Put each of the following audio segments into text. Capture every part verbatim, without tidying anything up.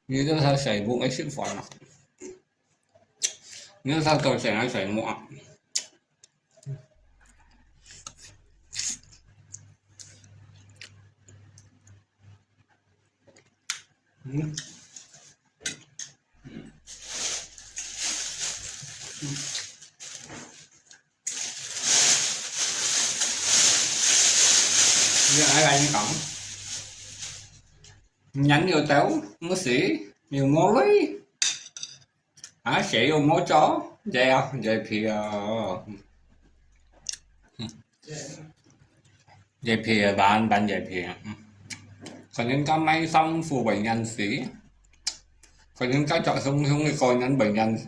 你都係細目个食法啊？你都係到成个細目啊？嗯。你愛來講，人又瘦，毋使，又無鐳，啊，事又無做，這樣，這皮啊，這皮啊，扮，扮這皮啊，嗯。可能佢賣衫褲分人死，可能佢著熊熊个個人分人死。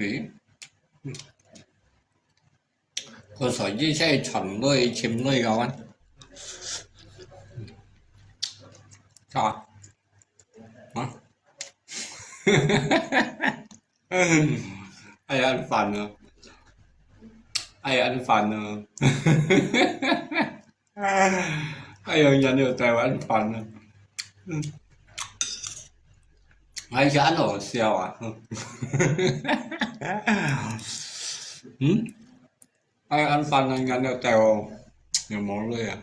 故所以先尋鐳尋鐳个啊。啊？啊？哎呀，恁煩啊！哎呀，恁煩啊！哎呀，人又瘦，恁煩啊！嗯。哎呀，恁好笑啊！嗯？ 哎，恁煩啊，人又瘦，又無鐳啊。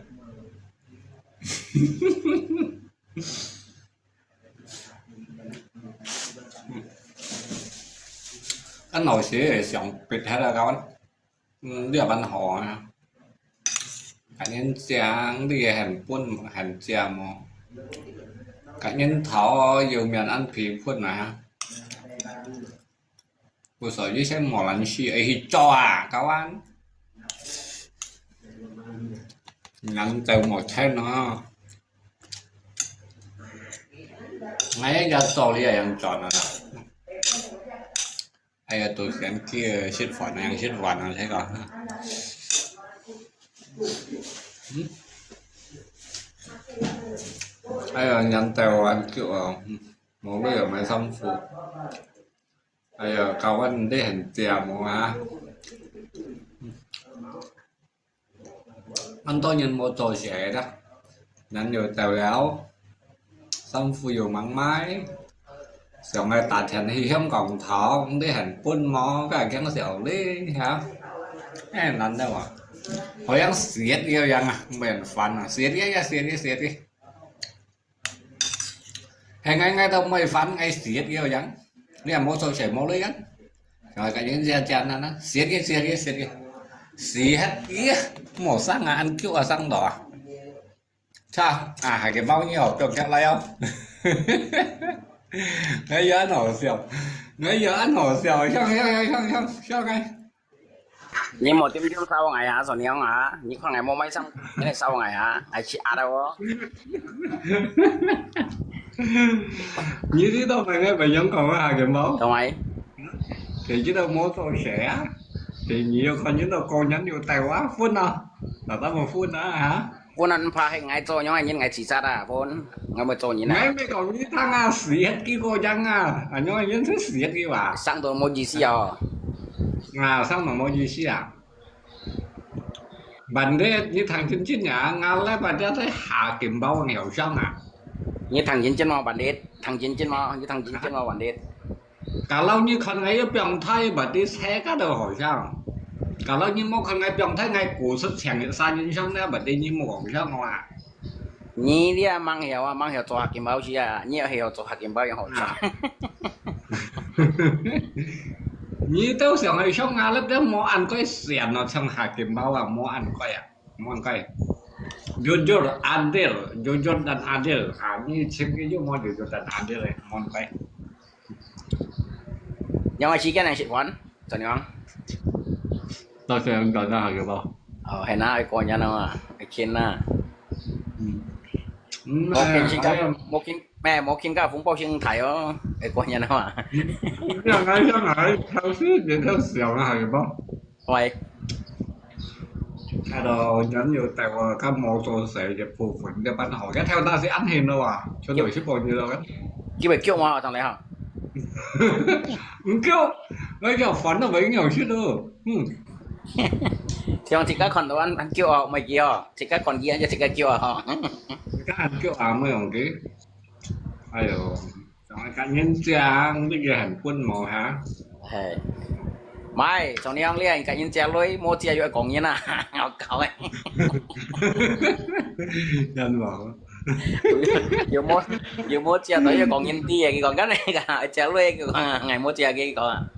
恁老師會想別个啦，講，嗯，你也蠻好啊。甲人講，你也很笨，很犟哦。甲人頭又面恁皮睏啊。 故所以先無人去，會去做啊，kawan。人就無錢啊。哎呀，做你也樣賺啊。哎呀，都先去食飯啊，食飯啊，這個。嗯。哎呀，人就恁久啊，嗯，無鐳買衫褲。 哎呀，kawan，你很痟哦啊！恁多人無做事啦，人又瘦了，衫褲又吂買，想愛打聽去香港頭，你很笨無？該驚笑你哈！哎，難得啊，好像食藥一樣啊，毋會很煩啊，食藥呀，食藥，食藥。 係𠊎，𠊎都毋會煩，𠊎食藥樣，你也無做事無鐳个。就係恁樣，食藥，食藥，食藥，食藥，無生啊，恁久啊，生到啊。Cha，啊，還个貓你哦，不要起來哦。哎呀，恁好笑，哎呀，恁好笑，笑，笑，笑，笑，笑，笑，哎。 你莫點點燒𠊎啊，做娘啊！你看𠊎無買衫，你來燒𠊎啊，𠊎去壓了哦。你知道𠊎个朋友講个下个無？同埋，第一都無做事啊，第二又看見到個人又帶我分啊，大家無分啊哈。 分啊，毋怕，係𠊎做樣个人，𠊎自殺啊，分，𠊎會做人啊。𠊎毋係講你聽啊，死忒幾個人啊，恁樣个人就死忒幾哇。生到無意思哦。啊，生到無意思啊。Bandit，你聽真真啊，𠊎來Bandit在下金包个偶像啊。你聽真真無，Bandit？聽真真無？你聽真真無，Bandit？ Kalau你看𠊎有病態，berarti世界都好笑。Kalau你無看𠊎病態，𠊎過失成三人相呢，berarti你無講笑我啊。你這吂曉啊，吂曉做下金包事啊，你要曉做下金包樣好笑。啊。你都想愛像𠊎粒都無恁該閃哦，像下金包啊，無恁該啊，無恁該。Jujur, adil, jujur dan adil。啊，你尋个有無jujur dan adil个，無恁該。 仰般時間來食飯？昨日？到時間到下个無？哦，係啦，愛過年了嘛，愛慶啦。嗯。嗯，無慶新加，哎呀，無慶，咩，無慶个紅包先提哦，愛過年了嘛。嗯，想來想來，頭先也在想啊，下个無？喂。Hello，人又帶我，佢無做事个部分，這般好，一條那是安全了啊，全都是朋友了。佢會叫我上來哈。 毋夠，𠊎要煩到會仰式咯。嗯。像自家看到恁，恁叫啊，毋係佢哦，自家看佢啊，就自家叫啊，吼。自家恁叫啊，毋係用佢。哎喲， 𠊎甲人借，你个很笨無哈？嘿，毋係，像你講，你甲人借鐳，無借又愛講人啊，好搞誒。真無？有無有無借到又講人知誒，佢講，敢係个借鐳，佢講，𠊎無借，佢講啊。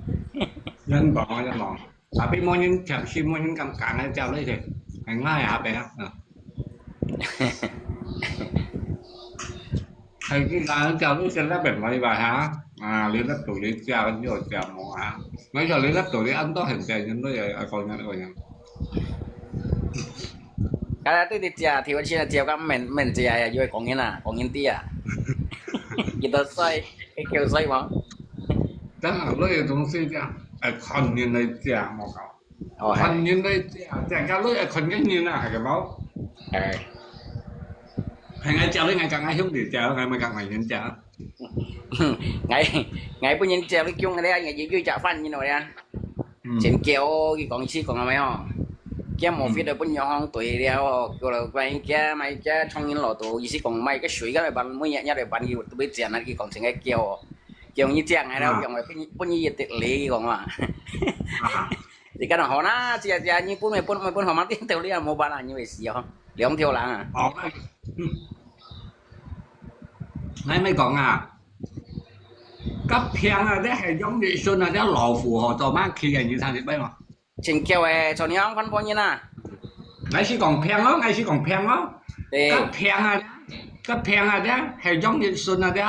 真無，真無。 Tapi無人貼心，無人敢講个，照你去，還愛下邊啊。係佢講照你去那邊來吧哈，啊，你那肚裡照，你有照無啊？那個你那肚裡安到很多人都有，啊，講人講人。Kalau tu dia tiap tiap sini tiap kan men men dia ya, yoi kongin ah, kongin dia. Kita sai, kêu sai mah. 當然，那個東西這樣，哎，看人來講，莫搞。哦，係。看人來講，講到你愛看个人啊，係个無？哎。係𠊎借你，𠊎講𠊎兄弟借，𠊎毋係講𠊎人借。𠊎，𠊎分人借你供个咧，𠊎又又借翻人來啊。嗯。真叫佢講意思講个咩吼？佢無fit都分人行對了，叫了關佢買个創業路途，意思講買个水个辦，每日日來辦，佢都會借啊，佢講真个叫哦。 用一隻个啦，啊。用來分，分佢一滴利講啊。啊。你講好啦，這這日本个本本本好嘛，頂頭你也無辦法，你會死哦，兩條人啊。哦，嗯。𠊎咪講啊，較平啊，這係用一順啊，這老虎吼，做麼去啊？你聽得明嘛？ 真巧誒，昨日安番波人啊。𠊎是講平哦，𠊎是講平哦。對。較平啊，較平啊，這係用一順啊，這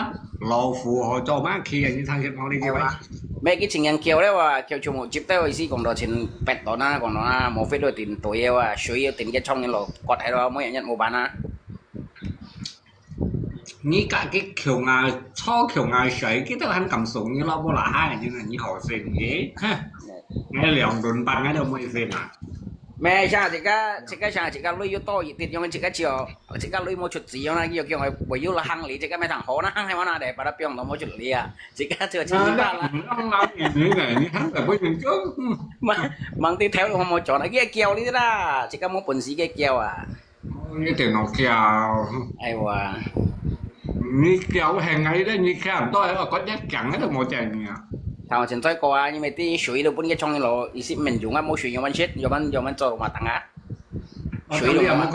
老虎好做麼去啊？你聽識講呢句話？哎呀，咩佢真正巧咧哇，巧全部接到意思講到千八多啦，講到啦，無fit都定對个哇，水又定个衝个咯，割下咯，每日日無辦啊。 你家己窮啊，操窮啊，誰記得還敢送你老婆啦？嗨，你你好心你，哼，你兩頓飯你都無心啊？咩，像自家，自家像自家鐳又多一滴，用自家錢，自家鐳無出錢，用那又叫我唯有了行李，自家買趟好那行，還往那裡把它放到無出力啊，自家就千幾百啦。那那你那你那你還得不能就，嗯，忙忙得頭都無做，那个叫你啦，自家無本事个叫啊。 你電腦叫。哎哇。你叫係𠊎咧，你看到个，我一講个都無見你啊。頭先再過啊，因為啲水都分佢沖落，意思免用啊，無水用完食，用完用完做嘛當啊。哦，水都無啊。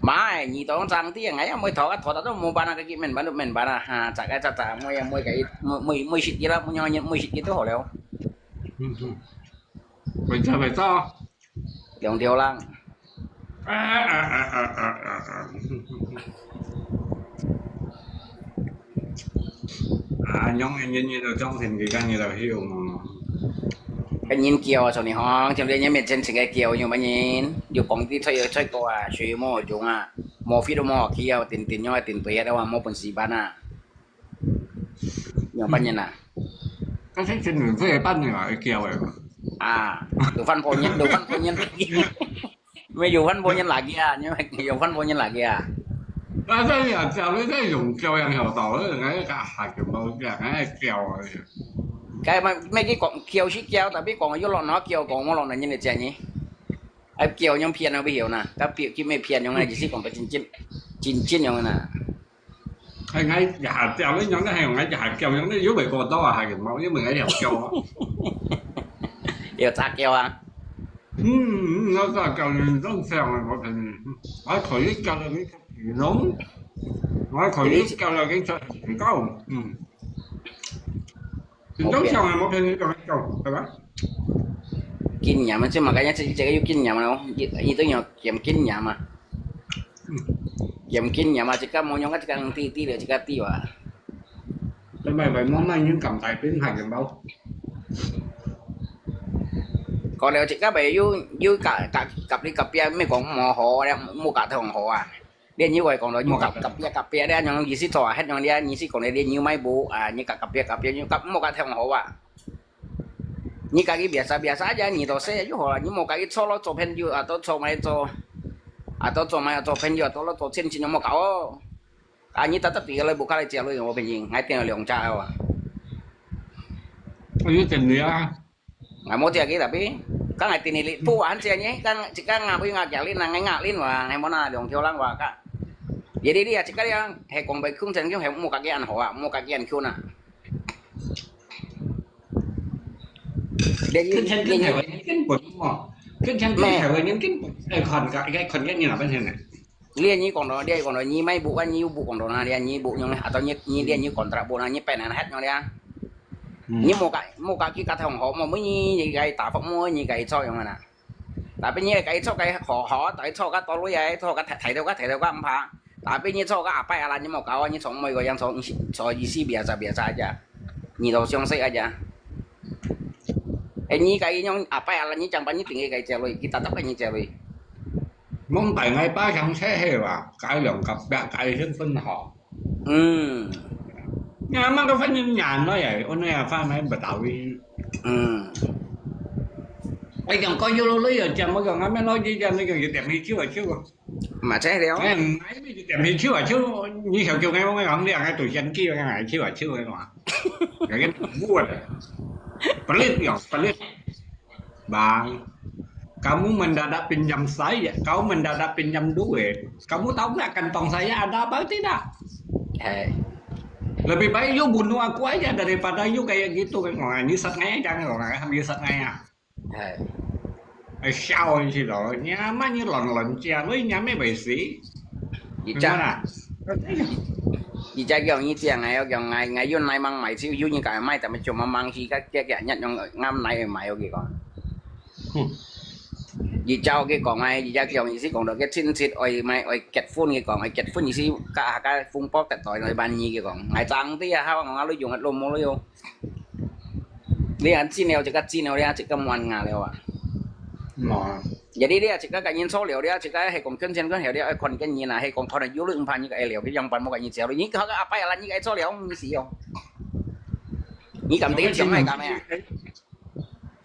買，你當爭啲啊，𠊎也無拖啊，拖到都無辦啊，佢免辦都免辦啊，哈，摘个摘摘，每每个每每每食啲啦，每樣每食啲都好了。嗯嗯。會做會做。 兩條人。啊啊啊啊啊啊啊！啊，用个人日就裝成佢个日就曉嘛。个人叫啊，像你講，像你人面前前个叫，有麼人？有講啲出有出過啊，水無用啊，無飛都無去啊，定定用啊，定對啊，都話無本事辦啊。 有半年啦。但是真正這一半年啊，會叫个。啊，有番婆人，有番婆人來个。沒有番婆人來个啊，因為有番婆人來个啊。啊，這樣啊，假如再用教養有道理，人家還有冇講，還叫啊。該麼，麼个講，叫是叫，tapi講又落哪叫，講無落哪人來接你。哎，叫用騙啊，不曉呢，佢騙，佢乜騙用啊，意思講不真真，真真用啊。 係𠊎也叫你樣，係𠊎也叫樣，你又會過到啊，係無？因為𠊎也叫啊。有雜叫啊？嗯，嗯，𠊎雜叫你都像啊，我跟你，我可以叫到你成功，我可以叫到你成功，嗯。你都像啊，我跟你講，叫，係吧？經驗啊，這嘛，感覺這這个有經驗啊，一一定要減經驗啊。 嚴謹嚴啊，自家無用啊，自家用滴滴了，自家滴啊。Tapi慢慢人敢改變，還有無？講了自家咪有有隔隔隔離隔壁，毋係講無好啊，無隔同好啊。你又會講到有隔隔壁隔壁咧，樣意思做啊，迄樣咧，意思講咧，你又買無啊，你隔隔壁隔壁，你隔無隔同好啊。 你家己biasa-biasa aja，你都識就好了。你莫家己坐咯，做朋友啊，都坐埋坐，啊，都坐埋做朋友，都咯做親戚，莫搞哦。啊，你tatap tiga來，buka來家咯，我朋友，還訂了兩家哦啊。我有整理啊。啊，莫這个tapi，剛才訂你不完全呢，剛這个ngaku ngaku家里，那个ngaku哇，還莫拿兩條人哇个。Jadi dia cakap dia, hai kong bai khun chen kiong hai mo ka kian hoa, mo ka kian khun na. Dia ni, 佢聽緊係話，根本嘛，佢聽緊係話，根本係看个，係看緊你那邊先呢。Dia ni kong do, dia kong do, ni mai bu kan, ni bu kong do na, dia ni bu nyong, atau ni, ni dia ni kontrak bu na, ni pen na het nyong dia. Ni mo ka, mo ka ki ka thong ho, mo mo ni, ni ka ta fok mo, ni ka cho yong na. Tapi你个做个好好，大做个多累啊，做个提提到个提到个毋怕。Tapi你做个阿伯阿啦，你莫搞啊，你从每个人从从一四别啥别啥家，你都相识啊家。哎，你个用阿伯阿啦，你讲把你定个个接累，佢搭搭个你接累。Mong tại ngày ba tháng sẽ hè và cái lòng cặp bạc cái sinh phân họ. 嗯。Nyaman ka fan nyan no ya, ono ya fan mai Betawi. 嗯。哎，讲讲有路路有讲，我讲俺们老姐讲那个有点没救啊救啊。嘛，这了。哎，买没有点没救啊救，你小舅跟我讲两个都先救，两个救啊救的嘛。那个不的，不累了，不累。 Bang, kamu mendadak pinjam saya, kau mendadak pinjam duit. Kamu tahu nggak kantong saya ada apa tidak? Hai. Lebih baik you bunuh aku aja daripada you kayak gitu kan. Wah, nyisat ngaya jangan orang, nyisat ngaya. Hai. Eh, siao sih lo, nyaman ni lon lon cia, lu nyaman baik sih. 而且，而且講以前𠊎有講𠊎𠊎有奶mang買，只有有人家買，但係做乜mang去，該該該日用啱奶去買，我佢講。而且我佢講啊，而且講意思講到个親戚愛買愛結婚，佢講愛結婚意思，加下个紅包得袋來萬二，佢講，𠊎爭啲啊，哈，我講啊，你用啊，你冇你用。 你恁真了，這个真了，你這个滿牙了啊！Jadi你啊，這个跟人坐了，你啊，這个係講跟前跟後，你愛看跟人啊，係講可能有你毋怕你个了，佢樣般無跟人接了，你个阿伯啊，你个坐了，你死哦！你敢定想愛幹咩啊？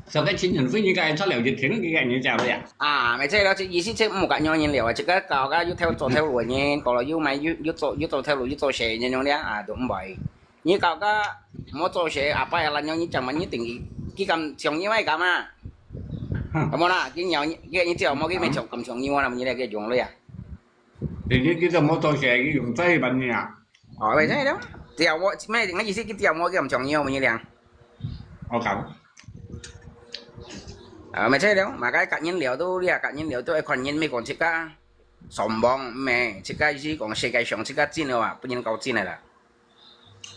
所以親人會你个坐了，就聽你个人接了呀。啊，沒錯了，這意思這毋敢讓人了啊，這个搞个又跳做跳路个人，搞了又買又又做又做跳路又做事，人用了啊，都毋會。 你搞个無做事，阿伯啊，恁樣你講嘛，你定佢，佢敢像你愛講嘛？有無啦？佢鳥你，佢你只要無佢咩像，敢像你話啦，你來佢用了呀？你你佢都無做事，佢用在一般你啊？哦，袂使了。只要我，咩，我意思，佢只要無佢敢像你，我你講。我講。啊，袂使了，嘛該甲人聊都，你啊甲人聊都愛看人，毋係講自家上網，毋係，自家意思講世界上自家真个話，不能搞真个啦。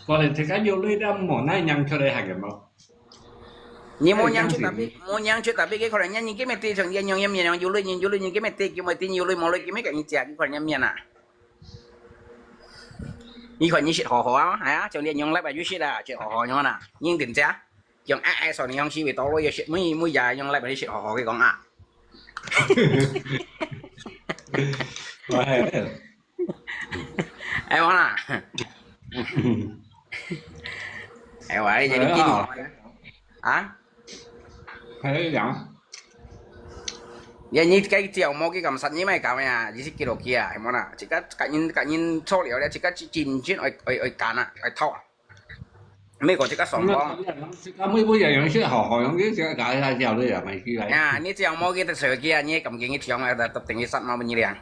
Có thể自家有鐳了，無哪樣出來行个無？你無樣出tapi，無樣出tapi，佢可能人佢乜知像你樣樣面樣有鐳，人有鐳，人佢乜知，佢乜知有鐳無鐳，佢乜甲你食，佢可能人面啊。你看你食好好啊，係啊，像你樣來吧，有食啊，食好好樣啊，認真食，像矮矮少年樣食會多咯，有食，每每日樣來吧，你食好好，佢講啊。喂。 哎，我啦。哎，我，你你啊？係樣。你你該隻無佢敢殺你，莫搞咩啊？你係幾多歲啊？係無啦？自家甲人甲人坐了咧，自家真真愛愛愛幹啊，愛討啊。 美國自家上網。自家每每樣樣食好好樣，你自家搞一下之後，你又買起來。啊，你只要無佢个手機啊，你敢叫佢搶啊，特定佢殺嘛，你咧。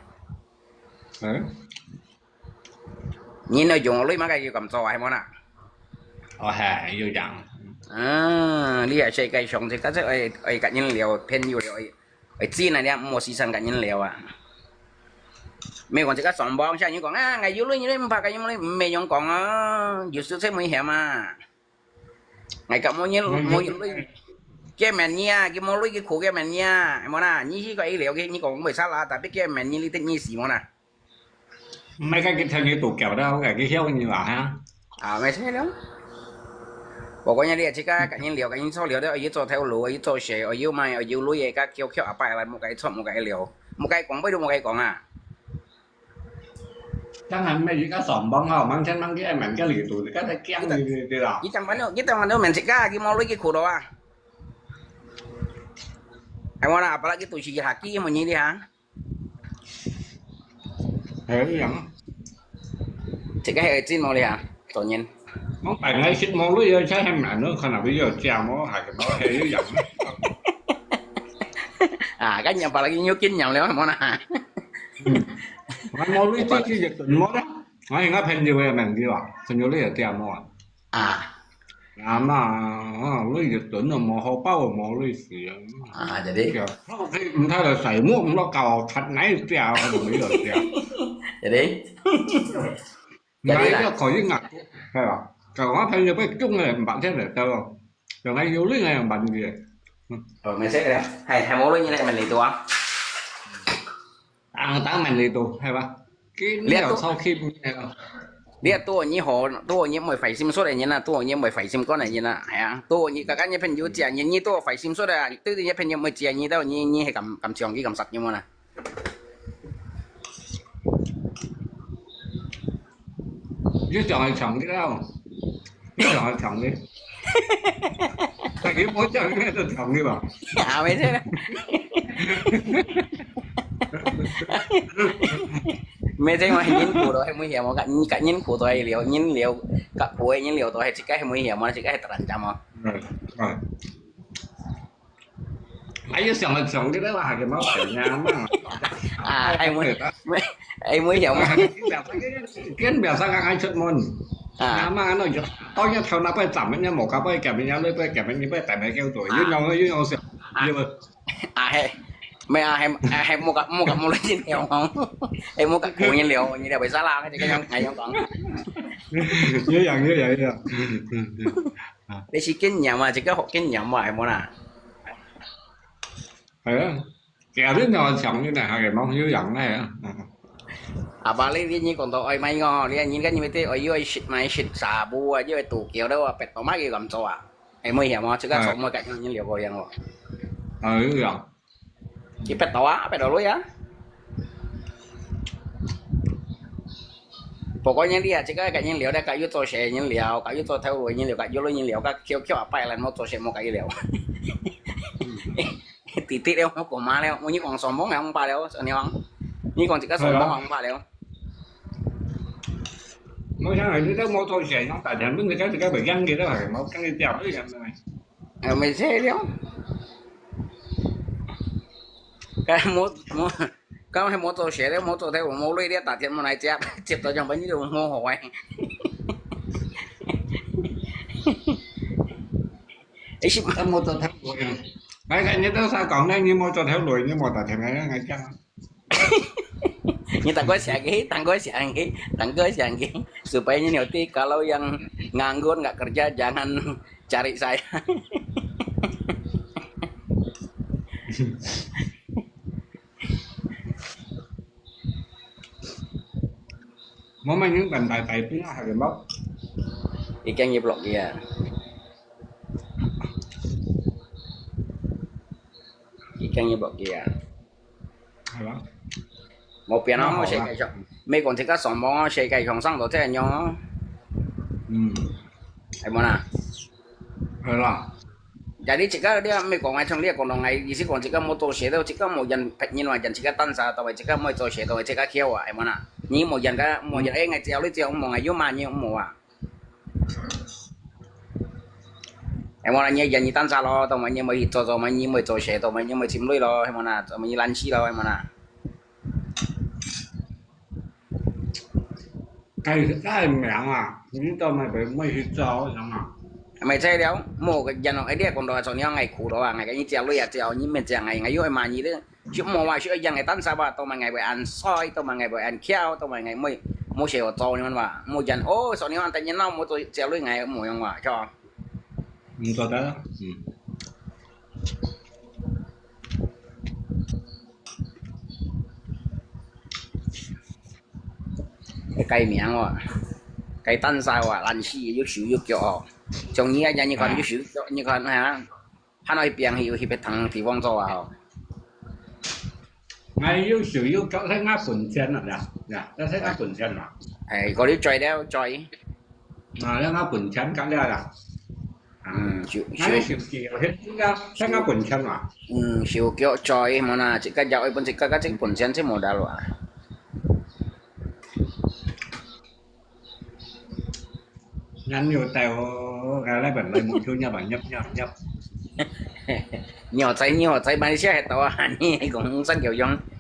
嗯。你那用鐳嘛，該又敢做啊，係無啦？哦，係，有樣。嗯，你也係該上去，但是愛愛甲人聊，朋友聊，愛 會知那啲，毋好時常甲人聊啊。毋係講自家上網，像人講啊，𠊎有鐳，有鐳，毋怕，𠊎有鐳，毋係樣講啊，有時真危險啊。𠊎甲無人，無人鐳，見面你啊，佢無鐳，佢苦見面你啊，係無啦？你去甲佢聊，佢你講毋會差啦，tapi見面你，你得你死無啦？ 毋係，該佢聽你度腳啦，我該佢曉你話哈。啊，毋係咯。我講你自家甲人聊，甲人坐聊，愛有做頭路，愛有做事，愛有買，愛有鐳个，甲翹翹阿伯來，莫甲佢坐，莫甲佢聊，莫甲佢講，背都莫甲佢講啊。當然，毋係，佢甲上網吼，網上網去，問个力度，你甲佢講，你你你啦。佢當晚都，佢當晚都問自家，佢無鐳，佢苦到啊。哎，我啦，阿伯啦，佢都是下機，問你的哈。 係一樣。自家係真無咧啊，當然。我本來食無鐳个，才很難咯，看到佢有食無，還係無，係一樣。啊，該你把那個有經驗了，無啦？嗯。𠊎無鐳，這這一頓無啦。𠊎係𠊎朋友个問題啊，朋友你也聽無啊？啊，阿媽，啊，鐳一頓都無，荷包都無鐳使啊。啊，jadi，佢毋睇來使，莫毋落搞，拆哪隻啊，無鐳食。Jadi，你也可以啊，係吧？搞我朋友被中了，毋白天來得咯，原來有鐳个問題。哦，沒事了，還還無鐳你來問你多啊。 啊，當然你都係吧？你啊，都超級係吧？你啊，都你好，都你會壞心術个人啊，都你會壞心肝个人啊，係啊，都你个个你朋友講，你你都壞心術啊，對對，你朋友會講，你到你你係敢敢講，佢敢殺你無啦？你想係強个啦，你想係強个。 大家無講應該都同意吧？啊，沒錯啦。沒錯嘛，人苦都係危險嘛，你个人苦都係了，人了，个苦个人了都係自家係危險嘛，自家係突然間嘛。嗯，嗯。哎呀，想了想，這個話還給貓死呀，嘛。啊，係危，係危險嘛。跟表弟剛剛出門，啊，阿媽那有，到那頭那擺站，人家無搞，擺夾人家，那擺夾人家，擺帶來叫做，又用又用想，又不。啊，係，沒啊，係，係，無搞，無搞，無鐳人了哦，係無搞苦人了，你了為啥啦？這個樣，哎樣講。有樣有樣有樣。你係經驗嘛，這個學經驗嘛，係無啦？係啊，其實你要強一點，還有毛有樣个啊。啊，balik你你講到愛買哦，你人家你咪得愛又愛食買食茶布啊，又愛度橋了啊，別到買佢敢做啊？係無險啊？這個做麼个人了个樣哦？啊，有樣。 佢逼到啊，逼到鐳啊。不過呢，你啊，這個个人了，該又做事人了，該又做頭路人了，該又路人了，該翹翹啊，拜來莫做事莫該了。弟弟了，我講嘛了，我你講上網啊，紅包了，你講，你講這個上網啊，紅包了。我想你這個莫做事，用大錢，你這個這個袂驚佢，都係莫驚佢掉，都一樣个。 啊，毋係了。該無無，該係無做事咧，無做頭，無鐳咧，打電話來接，接到上班你就無好誒。誒，係嘛？啊，無做頭路呀。哎，哎，你都啥講呢？你無做頭路，你無打電話來講啊？ 你tangkal siang ke, tangkal siang ke, tangkal siang ke. Supaya nyo ti kalau yang nganggur nggak kerja, jangan cari saya. 我們應該大大兵啊，還係無？已經入落去啊。已經入落去啊。係嘛？無變咯，好啦。世界上，美國這個上網哦，世界上上到這樣哦。嗯。係無啦？係啦。Jadi這個你也毋係講啊，像你也講到𠊎，意思講這個無做事到，這個無人別人話人這個單殺，到位這個無做事，到位這個橋啊，係無啦？你無人个，無人，誒，𠊎只要你只要無，𠊎有嘛，你有無啊？係無啦？你人你單殺咯，到位你無去做，到位你無做事，到位你無尋鐳咯，係無啦？到位你懶尸咯，係無啦？ 該該名啊，你都毋會毋會去做，係嘛？毋係這了，無个人哦，哎，你也講到做你愛苦咯啊，𠊎个你只鐳啊，只你免只，𠊎𠊎又愛罵你咧，就無話，就愛人个單殺吧，都問𠊎會恁衰，都問𠊎會恁翹，都問𠊎無無事好做，你問吧？無人哦，所以你講等人鬧，無做只鐳，𠊎無用哇，係吧？毋做得啊，嗯。 該名哦，該單殺哦，懶尸又手又腳哦。像你啊，你看又手又腳，你看啊，還愛去變去，去別趟地方做啊吼。𠊎有手有腳，係𠊎本錢啊，呀，呀，該係𠊎本錢嘛。哎，嗰啲追了，追。啊，係𠊎本錢，隔了啦。啊，嗯，手，手。𠊎有手機，有現金啊，係𠊎本錢嘛。嗯，手腳追，無啦，自家有一本，自家个這本錢，這無得了啊。 人又帶我，𠊎來本來目標入啊，入入入。你好在，你好在馬來西亞係到啊，你講三條用，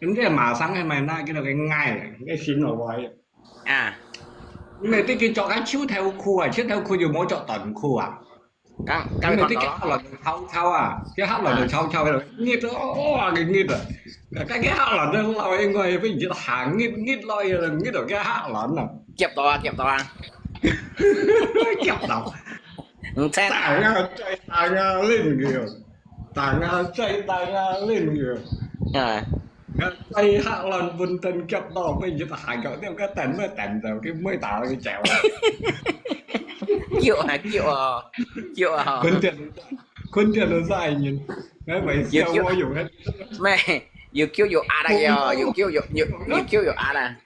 你這馬生係咪拿佢个𠊎，該心落位。啊，你咪得佢着个秋頭褲啊，秋頭褲又無着短褲啊。你咪得佢黑卵就臭臭啊，佢黑卵就臭臭个，熱到哇个熱啊！該佢黑卵都老應該分人行熱熱落去了，熱到佢黑卵啊！夾到啊，夾到啊！夾到，毋知。打啊，再打啊，輪佢。 打啊，再打啊，輪佢。啊，啊，再下亂分燈夾到，被一下搞掉，該等乜等到，佢乜打佢走。叫啊，叫啊，叫啊。坤天，坤天都在人，該咪笑我用个。咩？有叫有壓啊，有，有叫有，有，有叫有壓啊。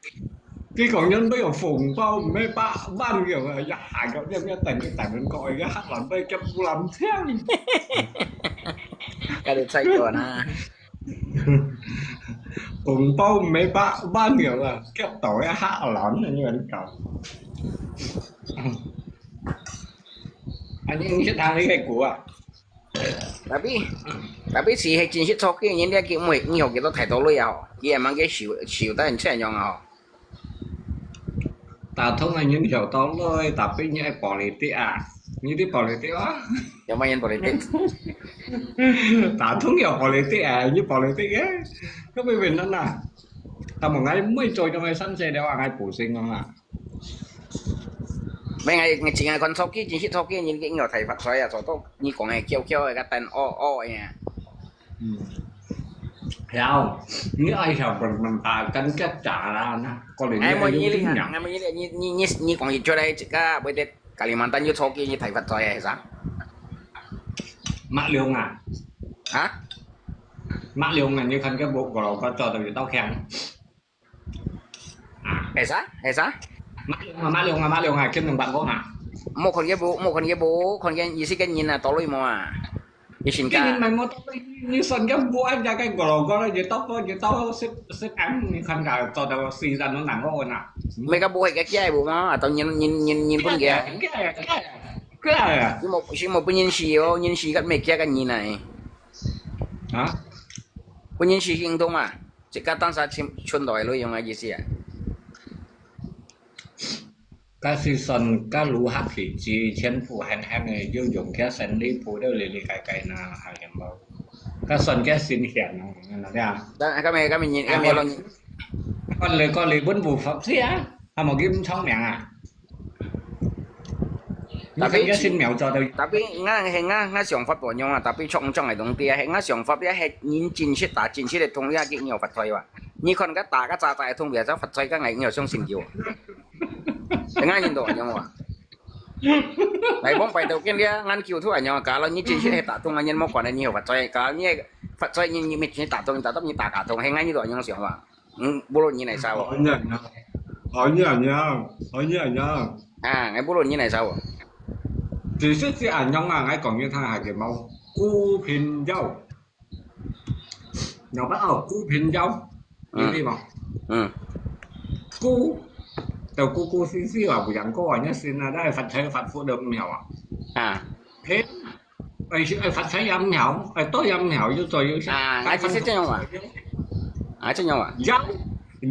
佢講人都有紅包，毋係百萬个啊，一下个，一一等一等人過，一下人都夾烏lâm青。該你再講啊。紅包毋係百萬个啊，夾到一下人啊，你講。啊，你識行呢个股啊？ Tapi, tapi 是係真實做个人，你見每日有幾多太多鐳啊？吼，佢也吂个收，收得很正樣啊？吼。打通个人有多鐳，tapi你愛politik啊？你知politik啊？有麼人politik？打通有politik啊，你politik个，根本無能啊。但係𠊎每做到𠊎三歲了，𠊎補升啊。 咩？𠊎，𠊎淨係看手機，真實手機，人个有大發財啊，做到你講个翹翹个，个等哦哦个啊。嗯。曉，你愛曉分分吧，跟个假啦，那个人 哎，我你你你你你你你你講一出來，這个會得Kalimantan又錯个，你大發財个係啥？馬龍啊，啊？馬龍啊，你看个無無老个做到一道強。啊，係啥？係啥？馬龍啊，馬龍啊，馬龍啊，金龍白光啊。莫看个無，莫看个無，看个意思个人啊，多類無啊？ 你信个？你買摩托，你算个無安家个个老公了，你到个你到十十M，你看个做到四十都难过呢。没个不会个家务嘛，都人人人人分个。个个个个。你莫是莫不认识哦，认识个没家个人呢。啊？不认识行动嘛，这个当时存存到个内容啊意思啊。 該係算該如何體制，全部閒閒个，又用个生理鋪了哩哩該該那，還有無？該算个新鮮哦，那个啊。但係今日今日人今日咯，我你講你本無法子啊，還無佢咁聰明啊？你 tapi 个新苗做到，tapi 我係我我想法無樣啊，tapi 種種个東西啊，係我想法咧，係人真實打真實个同你啊，佢有發財哇。你看个打个渣渣个同你啊，發財个，我有相信佢。 Tengah nyin tu anyong wa. Lai bong pai tau ken dia ngan kiu tu anyong kalau nyi chin chin he ta tung anyin mo kwan nyi wa choi kalau nyi fa choi nyi nyi mit nyi ta tung ta tap nyi ta ka tung he ngai nyi tu anyong siang wa. Bulon nyi nai sao. Hanya nya, hanya nya, hanya nya. Ah, ngai bulon nyi nai sao. Chỉ biết si anyong à, ngai kong nyi thang hai ke mau. Cú Phin Yau. Nó bắt đầu Cú Phin Yau. Như đi mà. Cú. Tàu cú cú xí xí à, bù yang cô à, nhớ xin là đây Phật thấy Phật phụ được mèo à. À. Phin. Ai, ai Phật thấy âm hảo, ai tôi âm hảo, yau tôi yau. À, ai chỉ xí chân à. Ai chân à. Yau.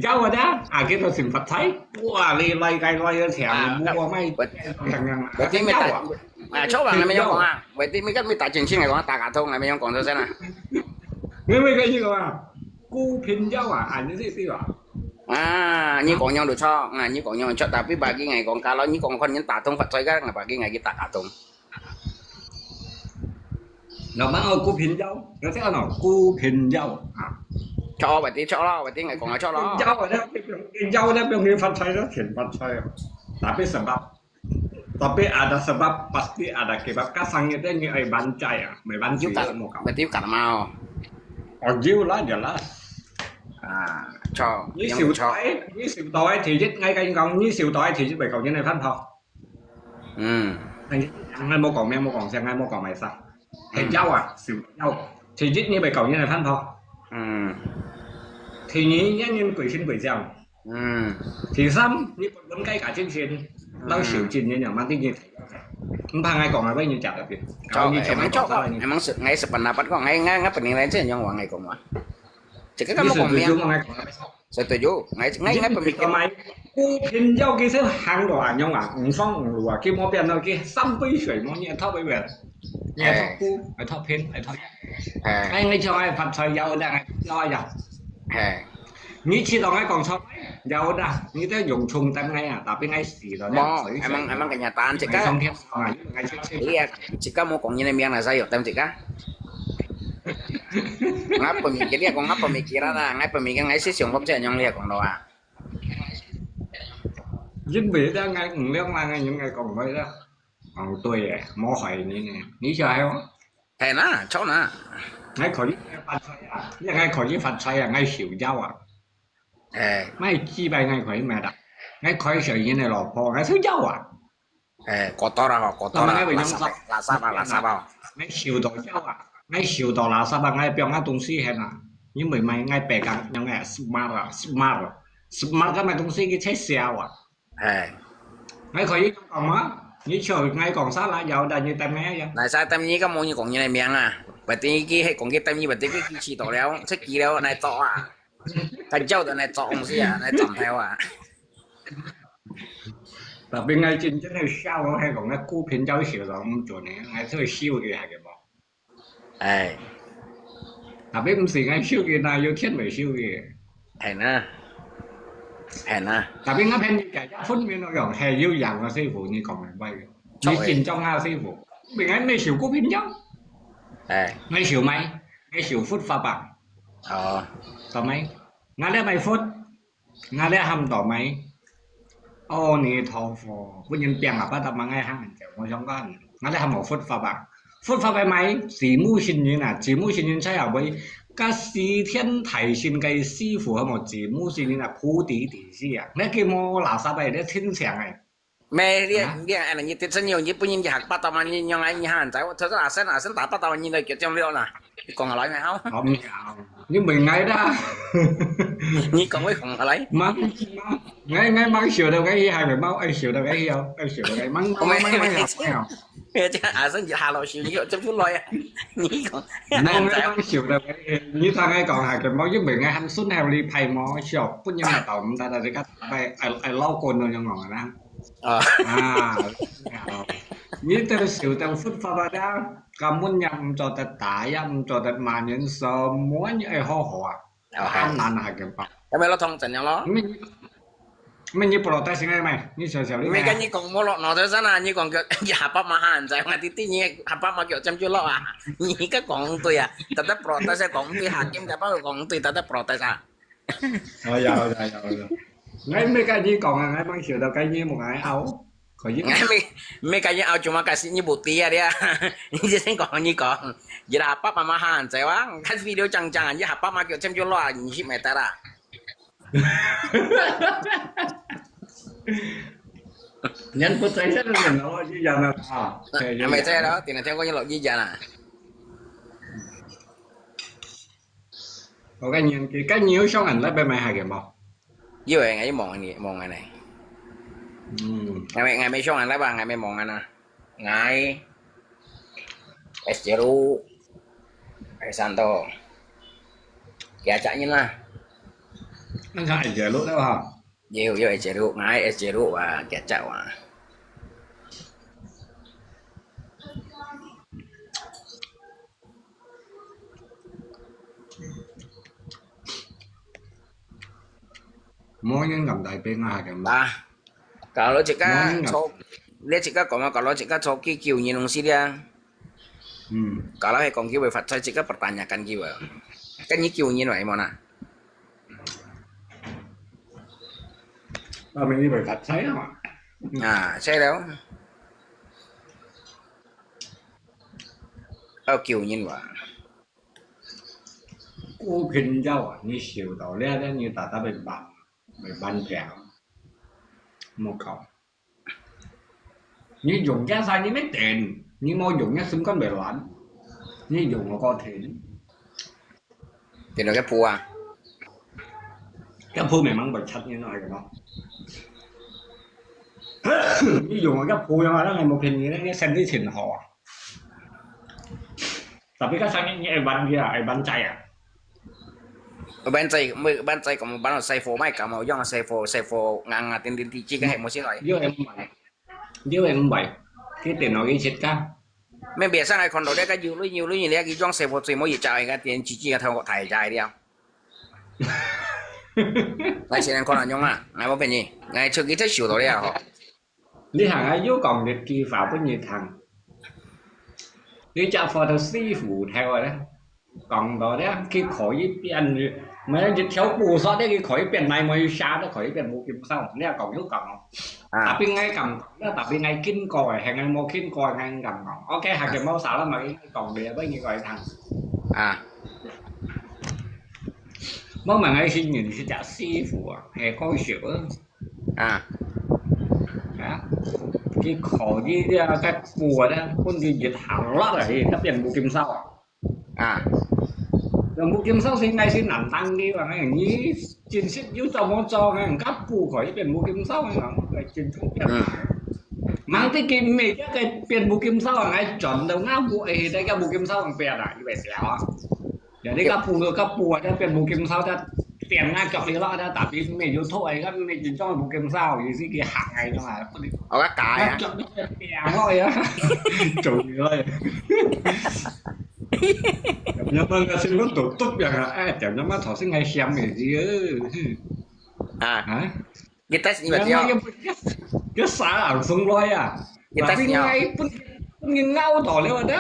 Yau à đó. À, cái tàu xin Phật thấy. Ua, li lai gai lai yau thiam. À, mua mai. Berarti minta. À, chó vàng là mấy ông à. Vậy thì mới cắt mới ta chuyện xin ngày con ta cả thông ngày mấy ông còn thôi xem nào. Người mấy cái gì mà. Cú Phin Yau à, à, như thế xí à. À, như con nhau được cho, à, như con nhau cho, tapi bagi ngày con kalau như con con nhân ta thông Phật soi gác là bagi ngày kita cả thông. Nó mang ở Cú Phin Yau, nó sẽ nó Cú Phin Yau à. Cho vậy thì cho lo, vậy thì ngày con cho lo. Yau ở đây, Yau ở đây, bên người Phật soi đó, chuyện Phật soi. Tapi sebab Tapi ada sebab, pasti ada sebab. Kasang itu ni ai bancai ah, mai bancai Yuk tak, semua kau. Berarti yuk tak mau. Oh, jiu lah jelas. Ah, cho, 你受到，你受到个第一，我跟你講，你受到个第一，咪講緊你翻頭。嗯。係，我冇講咩，冇講聲，我冇講埋晒。係有啊，受有。第一，你咪講緊你翻頭。嗯。第二，你人鬼神鬼將。 嗯。第三，你本本該家精神，老受盡人樣，嘛，你你，你怕𠊎講啊，為你講个，搞你全部講出來，你。Emang se-，ngai sependapat kok, ngai ngai ngai pening lain sih yang wang ngai kong wah. Cakap kamu kong miang. Setuju, ngai ngai ngai pemikiran. Cú Phin Yau佢先行到啊，樣啊，五方五路啊，佢冇變到，佢三杯水冇，你愛討杯遠，你愛討Cú，愛討Phin，愛討。哎。哎，你像愛發財有的，愛有呀。哎。 你知道𠊎講錯，有啦，你都用重擔𠊎啊，tapi𠊎死了，冇，emang emang kenyataan，cakap，你上天堂啊，你還去去。Iya, cakap mau kong ini yang saya tem cakap. Ngapa mikir dia, kong ngapa mikir lah, ngapa mikir ngai sih siung pop saya nyong dia kong doa. 因為咧，𠊎五兩萬个人，𠊎講話咧，哦，對誒，無害你呢，你就係哦。 係啦，錯啦。𠊎可以發財啊，因為𠊎可以發財啊，𠊎受有啊。哎。買幾百𠊎可以買啦，𠊎可以受人个老婆，𠊎受有啊。哎，kotor啊，kotor啊，垃圾，垃圾啊，垃圾啊。𠊎受到有啊，𠊎受到垃圾啊，𠊎放下東西係啊，因為買𠊎白講，用个smart啊，smart，smart个買東西去切銷啊。 哎。𠊎可以講嗎？你就𠊎講啥啦，有的你等𠊎呀。Lai sa tem ni kamu ni kong ni miang ah. Berarti ki he kong ki tem ni berarti ki ki ci to liao, cek ki liao nai to ah. Kan jau to nai to ong si ah, nai to theo ah. Tapi ngai chin chin nai siau he kong ngai Cú Phin Yau siau to ong jo ni, ngai to siau ki ha ke bo. 哎。Tapi毋係𠊎收佢啦，有錢會收佢。係啦，係啦。Tapi𠊎騙你假假分明咯，用係有樣个師傅，你講明白个。你緊張啊，師傅，明明你收股票，哎。你收買，你收佛法吧。哦，倒乜，𠊎這乜佛，𠊎這喊倒乜。阿彌陀佛，本人病啊，不得問𠊎喊，我想講，𠊎這喊無佛法啊。佛法个乜，子母神人啊，子母神人在後尾，甲西天大聖个師傅，好無？子母神人啊，菩提弟子啊，你見無垃圾个，你親像个。 咩？你你你你你真有日本人去學八斗米，你用來你還在？我頭先阿生阿生打八斗米，你都叫中了啦。你講下來咩？好。好，你問𠊎啦。你講，你講下來。吂吂，𠊎𠊎吂笑到該去，還吂愛笑到該去哦，愛笑到該，吂吂吂吂吂吂。這阿生一下落手，你就做出來啊！你講，吂吂吂笑到該去，你同𠊎講下个，吂因為𠊎喊孫後你派吂笑，本人來到毋得，大家愛愛愛老公那種講啦。 啊，你兜受到佛法啊，根本也毋做得打，也毋做得罵人，什麼你愛好好啊，當難啊，根本。有沒有通真樣咯？你你你不落得行个咩？你笑笑你咩？沒跟你講，我落腦袋上啊，你講个，你下把嘛還在，我弟弟你下把嘛叫尖就落啊，你个講對啊，特特不落得，講對下，今个把講對，特特不落得啊。 哦，有有有有。𠊎毋係甲你講啊，𠊎吂笑到該你莫𠊎拗，可以。𠊎毋係毋係甲你拗，cuma kasih你無知啊，你啊。你先講，你講，你下把嘛還在哇，看video講講啊，你下把嘛叫尖就落啊，你去買得啦。人不在這個人哦，一樣的啊。啊，沒在了，點了天光就落一樣啦。 我个年紀，該你有上online買下个無？有誒，𠊎有望你望个呢。嗯。𠊎咪𠊎咪上online吧，𠊎咪望个啦。𠊎S J六，S三多，幾隻人啦？那像S J六了哈？有有S J六，𠊎S J六啊，幾隻啊。 無人敢大兵啊，還敢。啊，kalau自家初，你自家講啊，kalau自家初期救人東西咧，嗯，kalau係講佢會發財，自家pertanyakan佢啊，跟你救人來無啦？啊，明你會發財啊嘛。啊，係了。要救人哇。 股票啊，你受到了，你大大會慢，會慢掉，莫搞。你用這儕你乜等，你無用這心肝會亂，你用我个天。變到个鋪啊？个鋪慢慢會出現咯，係个咯。你用我个鋪樣啊，咱係無便宜咧，你生理情好啊。 Tapi kan sangit nyi ai ban dia, ai ban cai ah. 有ban仔，有ban仔講ban細貨，莫講無用細貨，細貨硬啊，點點滴滴个係無識來。有人買，有人買，去電腦去切个。Maybe上來看到這个有類有類，你去用細貨最無一隻个點滴滴个頭殼大隻了。來，先生看人用啊，來，我分你，來，手機才收到了吼。 你行啊，又講一句話分你聽。你隻貨都師傅頭啊咧，講到咧，佢可以變，乜一條布索咧，佢可以變，泥煤沙都可以變，無金燒。你又講又講哦。啊。Tapi𠊎敢講，tapi𠊎經過个，係𠊎無經過个，𠊎毋敢講。OK，下个無啥啦嘛，應該講个，分你過去聽。啊。無問𠊎先認識隻師傅啊，係講笑啊。 啊。啊，佢可以這个布啊，分佢一行落來，佢變無金燒啊。啊。無金燒係𠊎係難當个啊，你真實有做無做啊？个布可以變無金燒啊，真正變。嗯。吂得佢每隻个變無金燒啊，𠊎轉到𠊎屋下，个無金燒變啊，以為係啊。 Jadi个布个布啊，變無金燒，个點啊，腳你落，个tapi沒有錯，个沒有種無金燒，意思佢行个嘛，不能。哦，个假啊。腳你變落呀，做你咯。有冇个新聞都都變啊？哎，點樣嘛，頭先還香个，啊。啊？你但是你咪知道。个啥人送來啊？你但是要。Tapi𠊎分分佢拗到了的。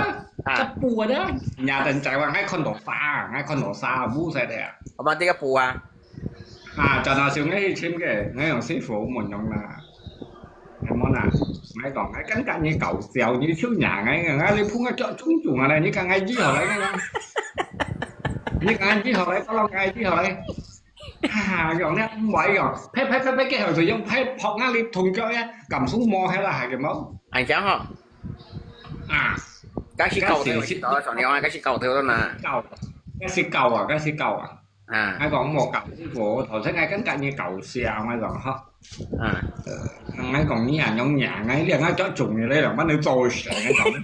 啊。這布个咧，人家等在外，𠊎看到沙，𠊎看到沙，烏色个啊。我問你个布啊。啊，轉頭時𠊎去尋个，𠊎用師傅問用啦。係無啦？𠊎講，𠊎感覺你搞笑，你就罵𠊎，𠊎你碰𠊎腳腫腫啊咧，你講𠊎醫好來个啦。你講𠊎醫好來，當然𠊎醫好來。啊，用咧毋會用，拍拍拍拍，結果就用拍拍啊，你痛腳呀，感受無係啦，係个無？恁樣吼。啊，該係搞頭，該係搞頭，上年啊，該係搞頭了呐。搞，該係搞啊，該係搞啊。啊，𠊎講莫搞，師傅，頭先𠊎跟跟你搞笑，𠊎講哈。啊，呃，𠊎講你啊，用娘，𠊎你啊，𠊎做中意你兩班你做事，𠊎講。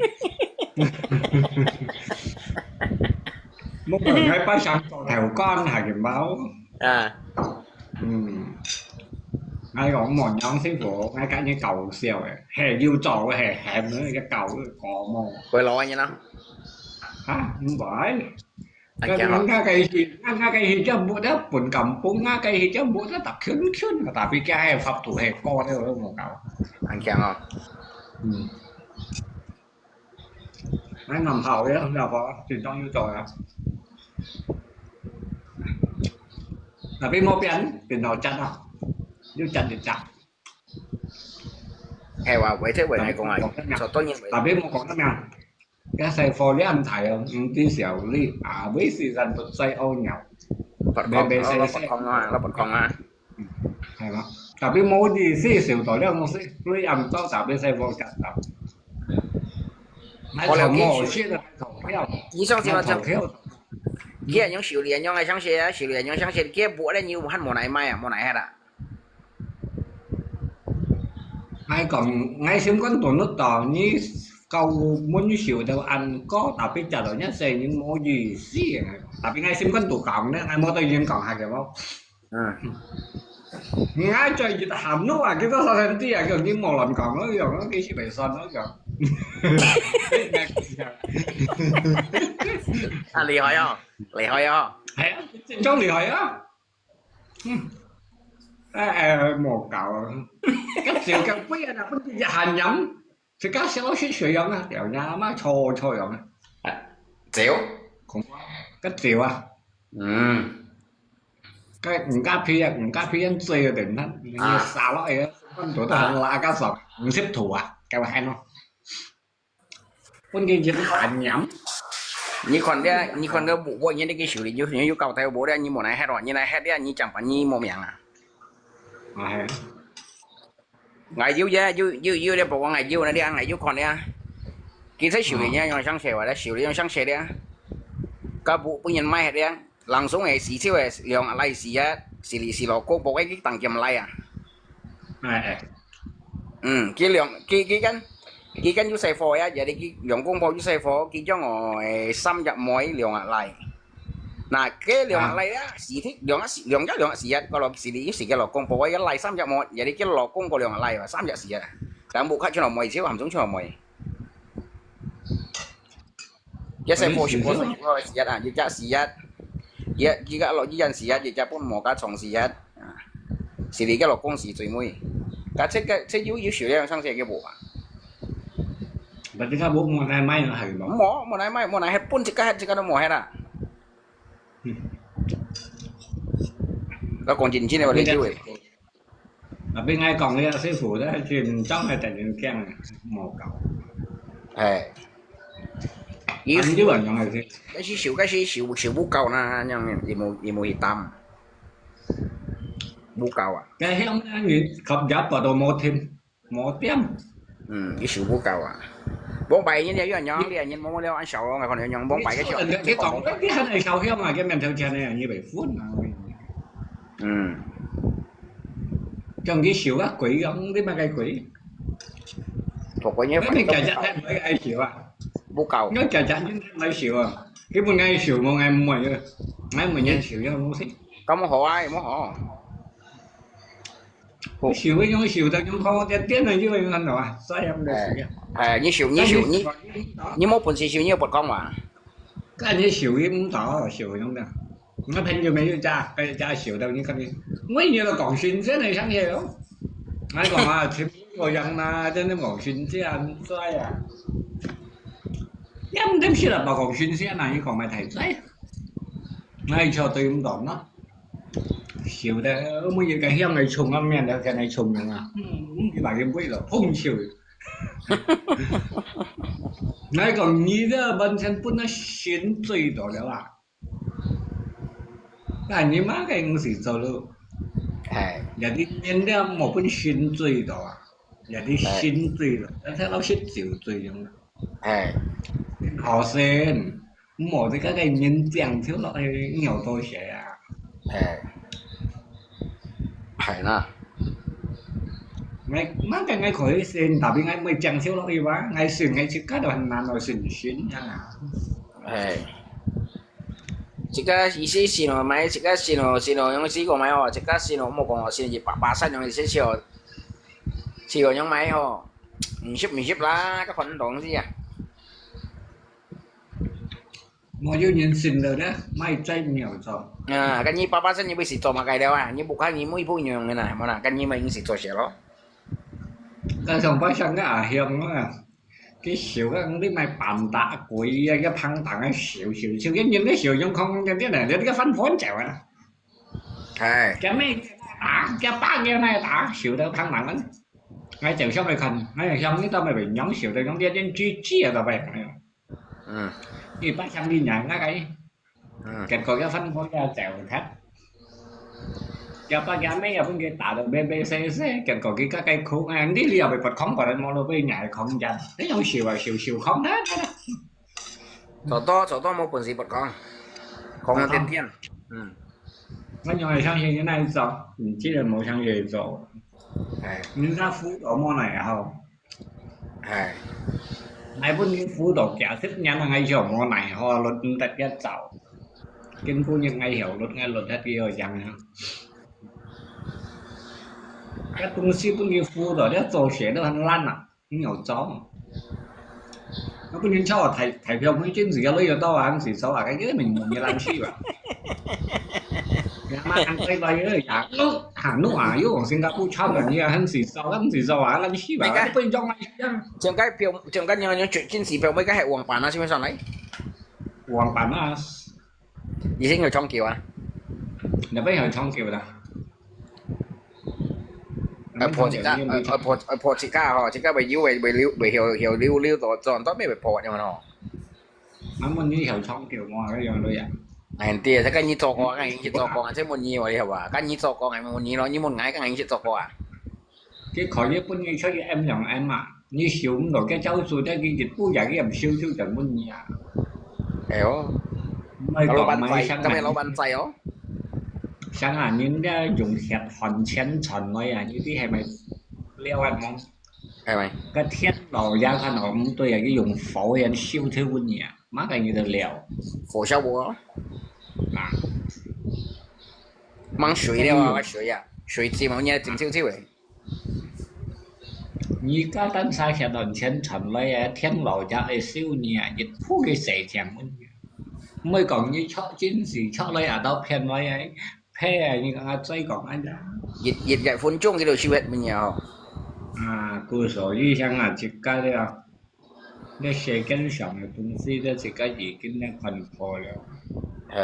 莫講𠊎不想做頭官，係个無？啊，嗯，𠊎講莫娘師傅，𠊎跟你搞笑个，係要做个，係喊个搞个搞麼？回老安啦。啊，毋會。啊，該人家个戲，人家个戲叫舞得分感本，人家个戲叫舞得特圈圈，tapi佢係法度係高个，我無搞。恁樣哦。嗯。還蠻好个，老婆，經常有做啊。Tapi無變，變到真啊，又真一隻。係哇，為這為來講啊，做多年為。Tapi無講得咩？ 該細貨你恁大哦，毋知笑你，啊，為時間不再屙尿。不講，老不講啊，老不講啊。係嘛？Tapi無意思，笑到了東西，你恁多，tapi細貨夾到。還好無事的，還好票，你相信嗎？還好票。佢恁樣修理，恁樣个相信啊，修理，恁樣相信，佢無咧，你還無來賣啊，無來係啦。 𠊎講，𠊎心肝肚裡到，你教文秀到恁高，tapi假到人細人無意思啊。Tapi𠊎心肝肚講呢，𠊎無對人講下个無。嗯。𠊎最近喊你啊，佢都好像知啊，叫你無亂講，我講，我幾時袂算，我講。啊，厲害哦，厲害哦。係啊，真正厲害啊！ 嗯。哎，哎，莫搞啊。該少个杯啊，本身就很飲，自家小息水樣啊，條呀嘛臭臭樣啊。酒？恐怕，該酒啊。嗯。該人家皮啊，人家皮人醉个等，你啊。撒落去啊，看多大拉个手，毋識吐啊，該我喊咯。 本身就很黏。你看這，你看這無，無人个修理，有，有搞頭無咧，你無來歇哦，你來歇咧，你講白你無命啊。哎。𠊎有个，有，有，有咧，不過𠊎有咧，𠊎有看咧。其實修理呢，用相識話咧，修理用相識咧。該無，本人賣歇咧。 Langsung个時就个兩阿倈時啊，是你是老公婆个去當劍來啊。哎，哎。嗯，佢兩，佢，佢跟，佢跟有細貨呀，也係佢兩公婆有細貨，佢將我，誒，三隻妹兩阿倈。那，該兩阿倈啊，時的，兩阿時，兩隻兩阿時啊，個老，是你，是个老公婆个，一倈三隻妹，也係佢老公婆兩阿倈啊，三隻時啊。但無看出來妹，只有含中出來妹。 一細波全部係一個時日啊，一隻時日，一，一個落一人時日，一隻半毛加長時日，啊，是你个老公是最尾。該這個，這有，有少量上些个無啊？Berarti kamu mau naik main hari lo? 無，無來賣，無來，還分自家，自家都無係啦。我講真真个，我你就會。 Tapi𠊎講个師傅咧，佢毋正係突然間無搞。哎。佢，佢有人用个先。該係修，該係修，修不夠啦，恁樣佢無，佢無去擔。不夠啊。該向那人合約不都無聽，無點。嗯，佢修不夠啊。往擺人家有人用，你人無了恁少咯，𠊎看你用往擺个少。你講，你還係燒香啊，佢面頭前个人，你被分啊。嗯。 像佢燒啊，鬼樣，你乜个鬼？做鬼个，你日日日愛燒啊？不夠。你日日日愛燒啊？佢本愛燒，無愛問个，愛問人燒樣東西。咁好啊，有無好？好。燒个樣燒到樣好，點點个就會看到啊，所以毋得燒啊。哎，你燒，你燒，你，你無本事燒，你又不講話。該你燒佢毋到，燒樣个。 我朋友沒有家，在家修的，你看你，我也都講新鮮的像也有。還講啊，全部一樣啦，真的講新鮮，很帥啊。點點食啊，包括新鮮啊，你講買太濟，𠊎就對毋到啦。笑得，每日个向个衝啊，面了，跟个衝人啊，嗯，一百元贵了，碰球。𠊎講你个完全分个心醉到了啊！那你妈个东西走路，哎，也你人了无分心醉到啊，也你心醉了，但是老是酒醉样。哎，好先，我这个个人讲就落去尿多些啊。哎，哎呐， 𠊎，那个𠊎可以信，tapi𠊎毋會讲笑落去吧？𠊎信，𠊎自家都很难有信心啊。哎，自家意思信哦，买自家信哦，信哦，用試过买哦，自家信哦，莫讲哦，信一百巴仙用意思笑，笑用买哦，毋识毋识啦，个款东西啊。我有人信了呢，买在没有错。啊，跟你爸爸生你不是做么个了啊？你不看你每步用的啦，么啦，跟你们一起做事咯。但上班上个阿香啊，佢笑个你买板打鬼啊，个胖蛋啊，笑笑笑，个人个笑容空空点点啊，你个饭盘走啊。哎，个咩打，个爸个咩打，笑得胖蛋啊。我就上去看，我想你到底会仰笑得用这种鸡鸡啊，到底。嗯你爸想你娘那个，嗯，结果个饭盘个走脱。个爸个咩也分佢打到咩咩死死，结果佢个个哭啊，你你也会不空过来，摸到被人家空间，你用笑啊笑笑空啊。做多做多冇本事不讲，讲了天天，嗯，我用来相信你那一种，你既然冇相信一种，哎人家辅导冇那也好。哎，还不能辅导假设人家还有无奈何，落唔得一走。跟不人还有落，还落得个样啊。个东西不能辅导，要做事都很烂啊，你有招。那不能叫我台台票没进去，要累得到啊，很洗手啊，个个名你烂去吧。你妈很累了，又呀，no，啊 no 啊，又往新加坡抄了，你也很洗手，很洗手啊，烂去吧，不能叫烂去啊。像个票，像个你你进进去票，每个系黄板啊，是不是上来？黄板啊，以前有冲球啊，那边有冲球的。呃，破自家，呃，呃，破，呃，破自家吼，自家会有会会溜，会溜溜溜溜到撞到咩会破个嘛吼。俺们你有冲球嘛，那样的呀。哎，对，这个你做过，俺已经做过，这问你我了吧？俺你做过，俺问你咯，你问俺，俺已经做过啊。佢可以分你出去 M 两 M 啊，你收唔到个招数，但佢一步也佢唔收就等问你啊。哎哟，唔系老板讲买在，今日老板在哦。想啊，人家用血汗钱赚来啊，呢啲系咪了啊？系咪？个天老爷看到唔对啊，佢用火人烧脱问你啊，马上佢就了火烧我，啊。mang水了啊，水啊，水浸我，你还浸透透诶。你家单啥血汗钱赚来啊，天老爷会烧你啊，一步佢死钱问你啊。唔系讲你出真事出来啊，到骗来啊，骗啊，你讲啊，再讲啊。一一一分钟佢就烧一乜嘢哦。啊，故所以想啊，自家个啊，那世间上个东西，都自家已经咧看破了。系，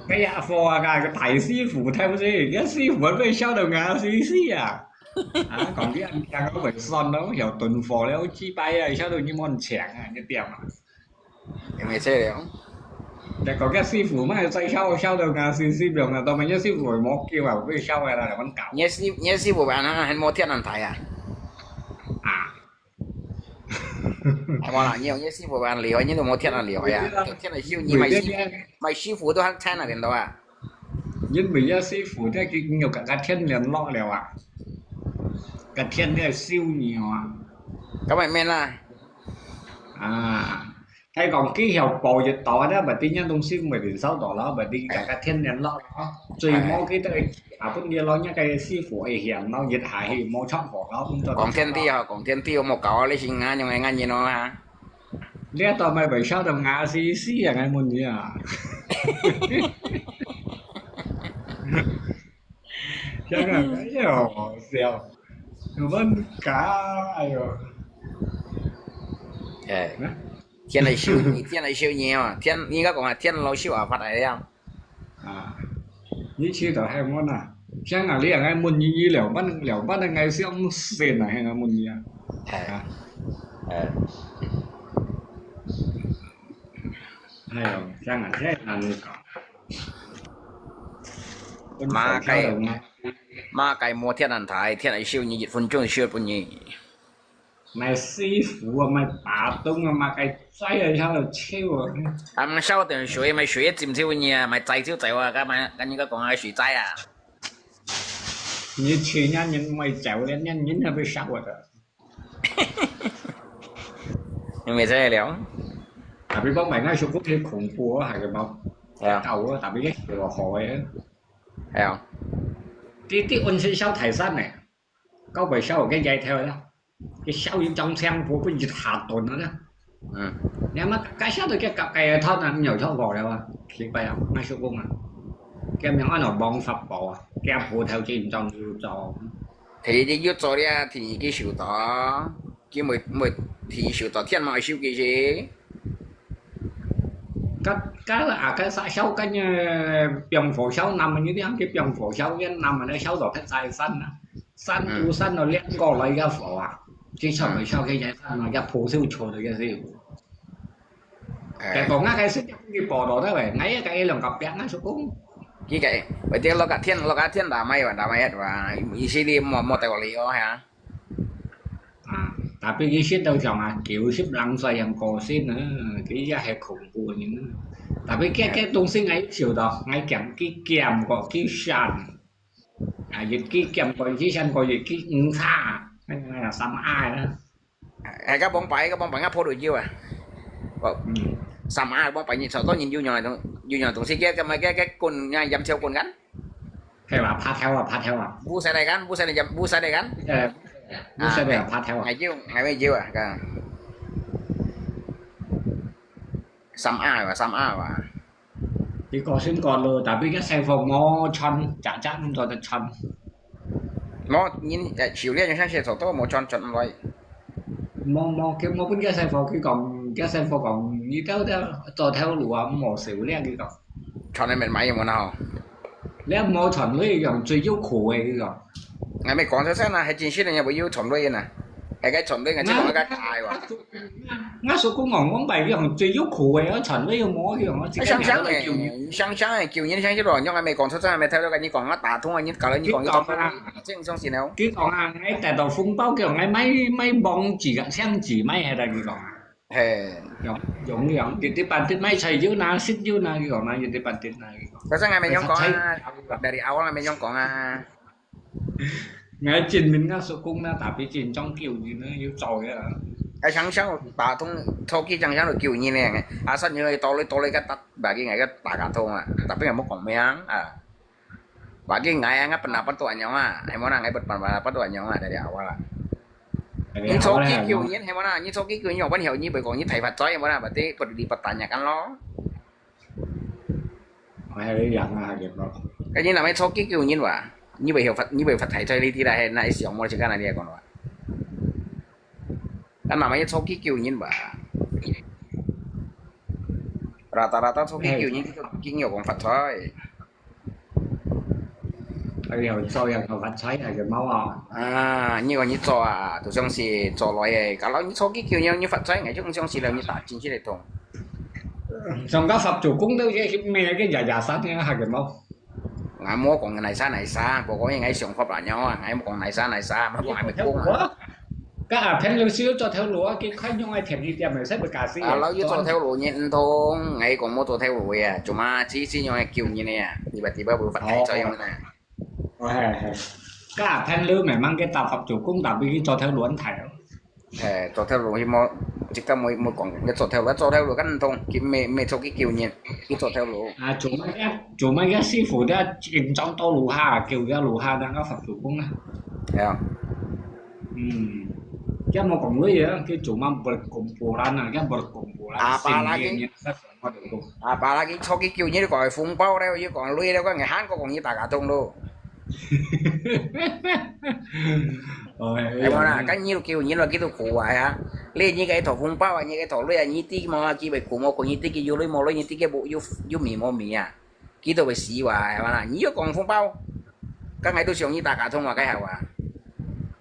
哎呀，火啊，个大师傅，睇唔知，个师傅被烧到牙死死啊！啊，讲啲人听到会算咯，又囤货了，几百啊，烧到你满墙啊，你点啊？有冇错了？你讲个师傅嘛，再烧烧到牙死死，用啊，到尾个师傅会冇叫啊，会烧啊，来揾搞。你个师你个师傅安啊，还冇天人台啊？啊，系冇啦，你用你个师傅安厉害，你都冇天人厉害啊！天人烧你买师买师傅都还差那点多啊！因为个师傅，佢已经有个个天联络了啊，个天咧烧你啊。咁咪咩啦？啊，佢讲佢有报一到咧，咪啲人东西咪连烧到啦，咪啲个个天联络咯。最冇佢都下本嘢咯，一个师傅会嫌咯，一下去冇出货咯，咁就讲天地啊，讲天地，我冇搞啊，你先啱用个啱嘢咯啊！你一到咪被烧到牙死死啊！我问你啊，真个，哎哟，好笑，有问假，哎哟，哎，天來收你，天來收你哦，天，應該講啊，天老收啊，發來了。啊，你去到海門啊，像啊，你也愛問你，你了半了半的愛相信啊，還愛問你啊。哎，啊，哎，哎呦，像啊，太難了搞。馬該，馬該無天難大，天來收你，一分鐘就收分你。 賣師傅啊，賣打洞啊，賣个齋啊，喺度燒啊。啊，賣燒等水，賣水浸燒你啊，賣齋燒齋啊，該賣，該你个講个水齋啊？你去年人賣走了，年人还被烧啊的。你没在聊？Tapi bang banyak syukur dia kumpul lah, gitu. Ya. Tahu lah, tapi dia kira hoi. Ya. Di di unsi 燒大山呢，高北燒个該條啦。 佢燒一張相簿分一下頓啊。嗯。你阿媽該下都佢甲該个頭那鳥跳過了啊，奇怪啊，賣手工啊，佢名安到王法寶啊，佢阿婆頭前裝又做。佢又做了，天佢收到，佢每每天收到，天嘛收佢是。甲甲啊，甲啥燒緊个放火燒南门，你聽佢放火燒，佢南门个燒到太晒山啊。 山都山都兩个來个火啊，佢上面燒个也山啊，也破燒錯的也是有。哎，結果我个事情你報道的喂，我也个一兩个表啊，说公。佢个，为了落个天，落个天打埋哇，打埋一哇，意思你莫莫得我理哦，系啊。啊，tapi佢先到上啊，九十零岁人过身啊，佢也系恐怖个人啊。Tapi佢个东西我收到，我讲佢见过，佢闪。 啊，一支劍過，一支槍過，一支五叉，哎呀，三A啦。哎，个往擺，个往擺，我破到腰啊。哦，嗯。三A往擺，你找到人有用个東，有用个東西，个，个，个，个棍，个，鹽條棍kan？係話，拍頭啊，拍頭啊。烏晒嚟kan，烏晒嚟鹽，烏晒嚟kan？誒，烏晒嚟啊，拍頭啊。哎，腰，哎，腰啊，个。三A話，三A話。 佢過身過咯，tapi佢細貨無穿，隻隻毋做得穿。無，人，誒，修煉有相似做到無穿，穿毋來。無，無，佢無分佢細貨，佢講，佢細貨講，你兜兜做頭路啊，無修煉，佢講。穿个面買有無呢？你無穿，你用最有苦个，佢講。 𠊎乜講出聲啦，係真實个，又傳落去呢。係个傳落去，只講个大話。𠊎所講講講白講，最有苦个，傳落去無用，我自家想想誒，想想誒，舊年想起來，用𠊎乜講出聲，乜睇到个你講，𠊎打通啊，你搞了你講，你講啊，正相信了。佢講啊，𠊎得到紅包，叫𠊎買買網紙个，相紙買，係啦，佢講啊。 嘿。用，用，用，一滴半滴買菜油啦，食油啦，佢講啦，一滴半滴啦，佢講。可是𠊎乜樣講啊，dari awal𠊎乜樣講啊。𠊎證明𠊎所講啦，tapi真正救人啊，有做个啊。哎，常常打通，初期常常就救人呢，啊，算你多累多累个打，把佢个打卡通啊，tapi𠊎無講名啊。 Bagi ngai, ngai pendapat tu anyong ah. Hai mona ngai pendapat tu anyong ah dari awal ah. Dari awal ah. Ni choki kiu nyin hai mona, ni choki kiu nyin wan hiau ni bai kong ni thai fat choi hai mona, berarti perlu dipertanyakan lo. Hai yang ah gitu. Kan ni namanya choki kiu nyin wa. Ni bai hiau fat, ni bai fat thai choi li ti la hai na siang mo chika na dia kon wa. Kan namanya choki kiu nyin wa. Rata-rata choki kiu nyin tu king yo kong fat choi. Ai yo, cho yang kau fat choi ai yo mau ah. Ah, ni kau ni cho ah, tu siang si cho loi eh. Kalau ni choki kiu nyin ni fat choi ngai chung siang si leu ni ta chin si le tong. Song ka fat chu kung deu ye me ke ya ya san ni ha ke mau. Ngai mo kong nai sa nai sa, bo kong ngai siang fat la nyau ah, ngai mo kong nai sa nai sa, ma kong ngai mo kong ah. Ka a phen lu siu cho theo lu a, ke khai nyong ai thiam ni tiam sai bu ka si. Ah, lau yu cho theo lu nyin ntong, ngai kong mo cho theo lu ya, cuma chi chi nyong ai kiu nyin ya, tiba tiba bu fat thai cho nyong na. Ôi, hai, hai. Ka a phen lu memang ke ta fap chu kung ta bi cho theo lu an thai. He, cho theo lu hi mo, chỉ có mo mo kong, ngai cho theo lu, cho theo lu kan ntong, ki me me cho ki kiu nyin, ki cho theo lu. À, cuma ya, cuma ya sư傅dia in trong to lu ha, kiu ya lu ha, đang ka fap chu kung na. Ya. Hmm. Kaya mo kong lui ya, kaya cuma berkumpulan na, kaya berkumpulan. Apalagi, apalagi cho ki kiu nyin kong phung bao leo, yu kong lui leo, kong han kong nyi ta ka tong lu. Ôi, ai mo na, kan nyi lu kiu nyin lu kiu tu ku wa ya. 你，你个討紅包啊，你个討鐳啊，你知無啊？佢會苦無苦，你知佢有鐳無鐳，你知佢有，有，有米無米啊？佢都會死哇，係嘛啦？你又講紅包，該𠊎都想你打卡通啊，該好啊。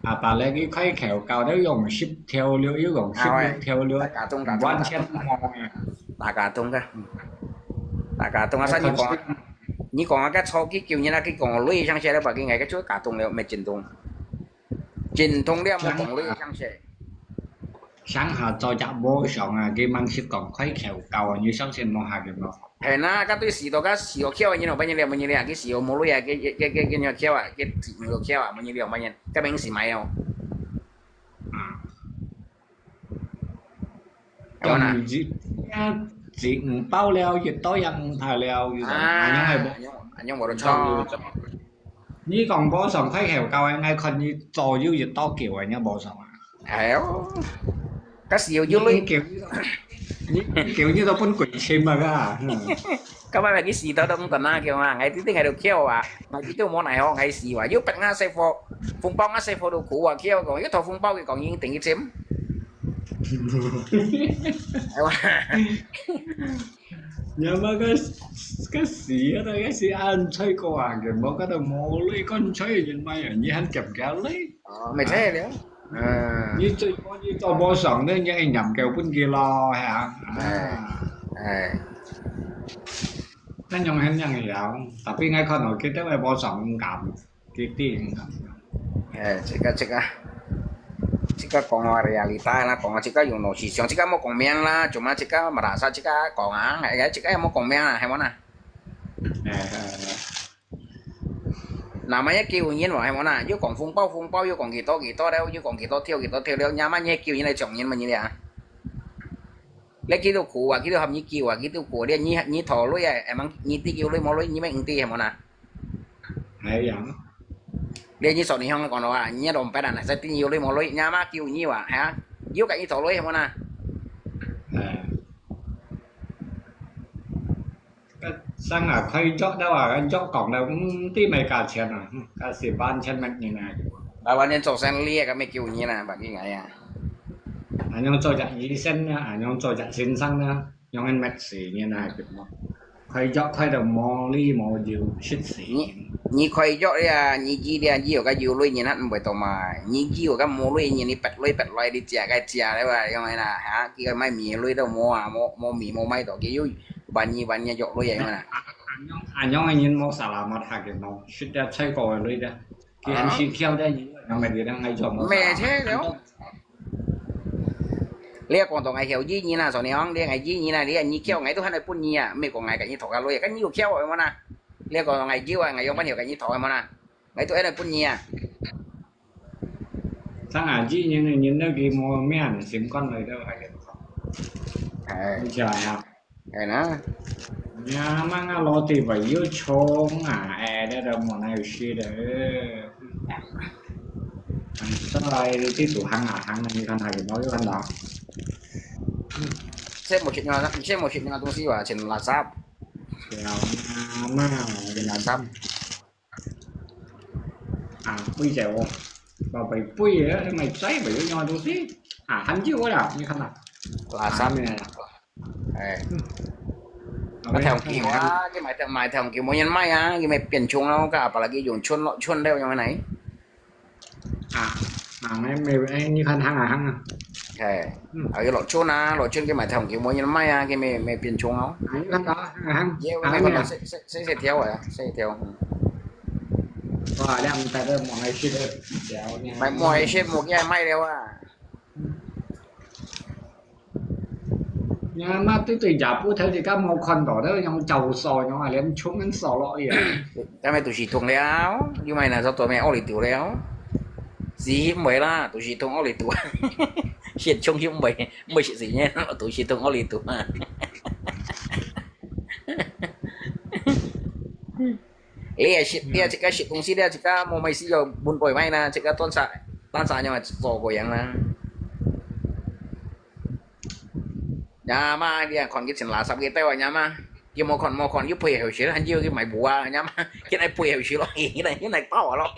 啊，把那个开口搞得用十条了，又用十六条了，啊，喂，打卡通，打卡通，完全冇啊。打卡通个，打卡通啊！哎，你講啊，可是你講啊，該初期救人啊，佢講鐳上去了，把佢𠊎个就卡通了，沒震動，震動了，沒講鐳上去。上下做隻無常啊，佢慢慢講開口搞啊，你相信無下个無？係啦，該對死到該死到翹个人，有麼人了，無人了，佢死到無鐳啊，佢佢佢佢佢翹啊，佢死到翹啊，無人了，無人，該明死埋哦。啊。係無啦？咁一，一，一五包了，一多也五包了，有種，啊，恁樣係無？恁樣，恁樣無得錯。你講無常開口搞个，𠊎看你左右一多久个，你無常啊？哎喲，該死又又累。你叫你都，你叫你都分鬼親嘛，該。嗯。該擺佢死到都毋得那叫啊，𠊎一定還有翹啊，𠊎一定無奈何，𠊎死啊，又逼𠊎細貨，紅包𠊎細貨都苦啊，翹講，又討紅包佢講，已經等於錢。哎哇。 你媽个，个死啊！該時恁衰過啊，佢無該度無鐳，乾脆人買啊，你還夾夾鐳？哦，毋係了。嗯。你最，你做無常呢，你愛念經分佢咯，係啊。哎，哎。恁樣恁樣樣，tapi𠊎看到佢兜个無常毋敢。 Titing. Eh, cakap, cakap. Cakap講話realita啦，講啊，cakap用老實相，cakap莫講名啦，cuma cakap merasa cakap講啊，哎，cakap也莫講名啦，係無啦？Namanya救人喎，係無啦？又講紅包紅包，又講幾多幾多了，又講幾多條幾多條了，namanya救人來搶人嘛，你啊？你幾多苦啊，幾多喊你救啊，幾多苦，你你你討鐳啊，emang你知有鐳無鐳，你乜毋知係無啦？ 哎呀。你你昨日向我講到啊，你老闆啊，實在有鐳無鐳，你阿媽救你哇，係啊？有甲你討鐳係無啦？哎。該生啊，開藥了啊，藥講了，嗯，知麼價錢啊，嗯，該係完全乜人啊。啊，完全做生理啊，該乜救你啦，把你哎呀。恁樣做隻醫生啊，恁樣做隻先生啊。 樣个物事，你哪會知無？開藥開到無理無由，食死。你，你開藥了，你醫了，醫有个有鐳，你還毋會懂嘛？你醫有个無鐳，你，你拔鐳拔來，你食个食了啊，樣个啦，哈，佢个賣米个鐳都無啊，無，無米無賣到，佢又萬二萬二藥鐳啊，樣个啦。恁樣，恁樣个人無selamat下个無，食了最高个鐳个，佢還是跳在醫院，樣个地方，愛做無selamat。咩切了？ 你講到𠊎曉醫你啦，昨日講你𠊎醫你啦，你你叫𠊎都還來分你啊，毋係講𠊎甲你討个鐳，甲你有巧係無啦？你講到𠊎有啊，𠊎有辦法甲你討係無啦？𠊎都還來分你啊。生啊，醫人个人都佢無命，心肝內都係个。哎。你知啊？ 哎喏。呀，吂啊，老弟朋友窮啊，哎，這都無哪有事的。哎，再來，這堵行啊行啊，你看下有沒有看到？這無食个，這無食个東西哇，全垃圾。對啊，嘛，全垃圾。 啊，貴仔哦，寶貝貴啊，買載袂有用个東西。啊，很久了，你看啦。垃圾。哎。買條狗啊，佢買條，買條狗無人買啊，佢買變窮咯，佢apalagi用春咯，春了用个哪？啊，啊，買，買，哎，你看行啊行啊。哎。 嗯。啊，佢落村啊，落村佢買條狗無人買啊，佢買，買變窮咯。啊，你看到啊，行，行，佢買，買，買，行啊。細，細，細，細條啊，細條，嗯。哇，兩隻都無愛食个，條呢。買，無愛食，無佢買了啊。嗯。你阿媽對對也不頭，自家無看到，都用走掃，用啊，連窮人掃落去啊。 但係肚屎痛了，又買哪隻做咩屙里肚了？死毋會啦，肚屎痛屙里肚。血衝又毋會，毋會食死呢，肚屎痛屙里肚啊。你也食，你也自家食東西，你也自家無買食，又分佢買啦，自家當下，當下樣做個樣啦。 呀嘛，你看佢全垃圾个袋啊，呀嘛，佢無看無看，又背後去，還又去買布啊，呀嘛，佢來背後去咯，佢來，佢來包啊咯。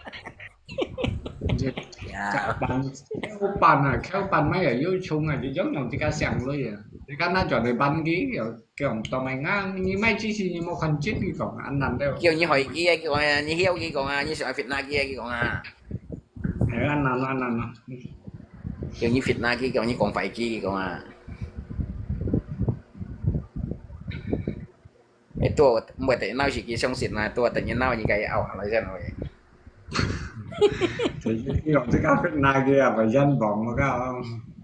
呀，Q八啊，Q八乜又有蟲啊，就樣樣自家想類啊。自家拿轉來搬佢，又講到乜啱，你買之前你無看真，你講，恁難得。叫你害佢啊，佢講啊，你曉佢講啊，你想fitnah佢啊，佢講啊。係啊，恁難，恁難啊。叫你fitnah佢，叫你講壞佢，佢講啊。哎，都，毋會等鬧時佢相信啊，都等你鬧，你該拗下來先喂。所以用這個fitnah佢啊，會人幫我講。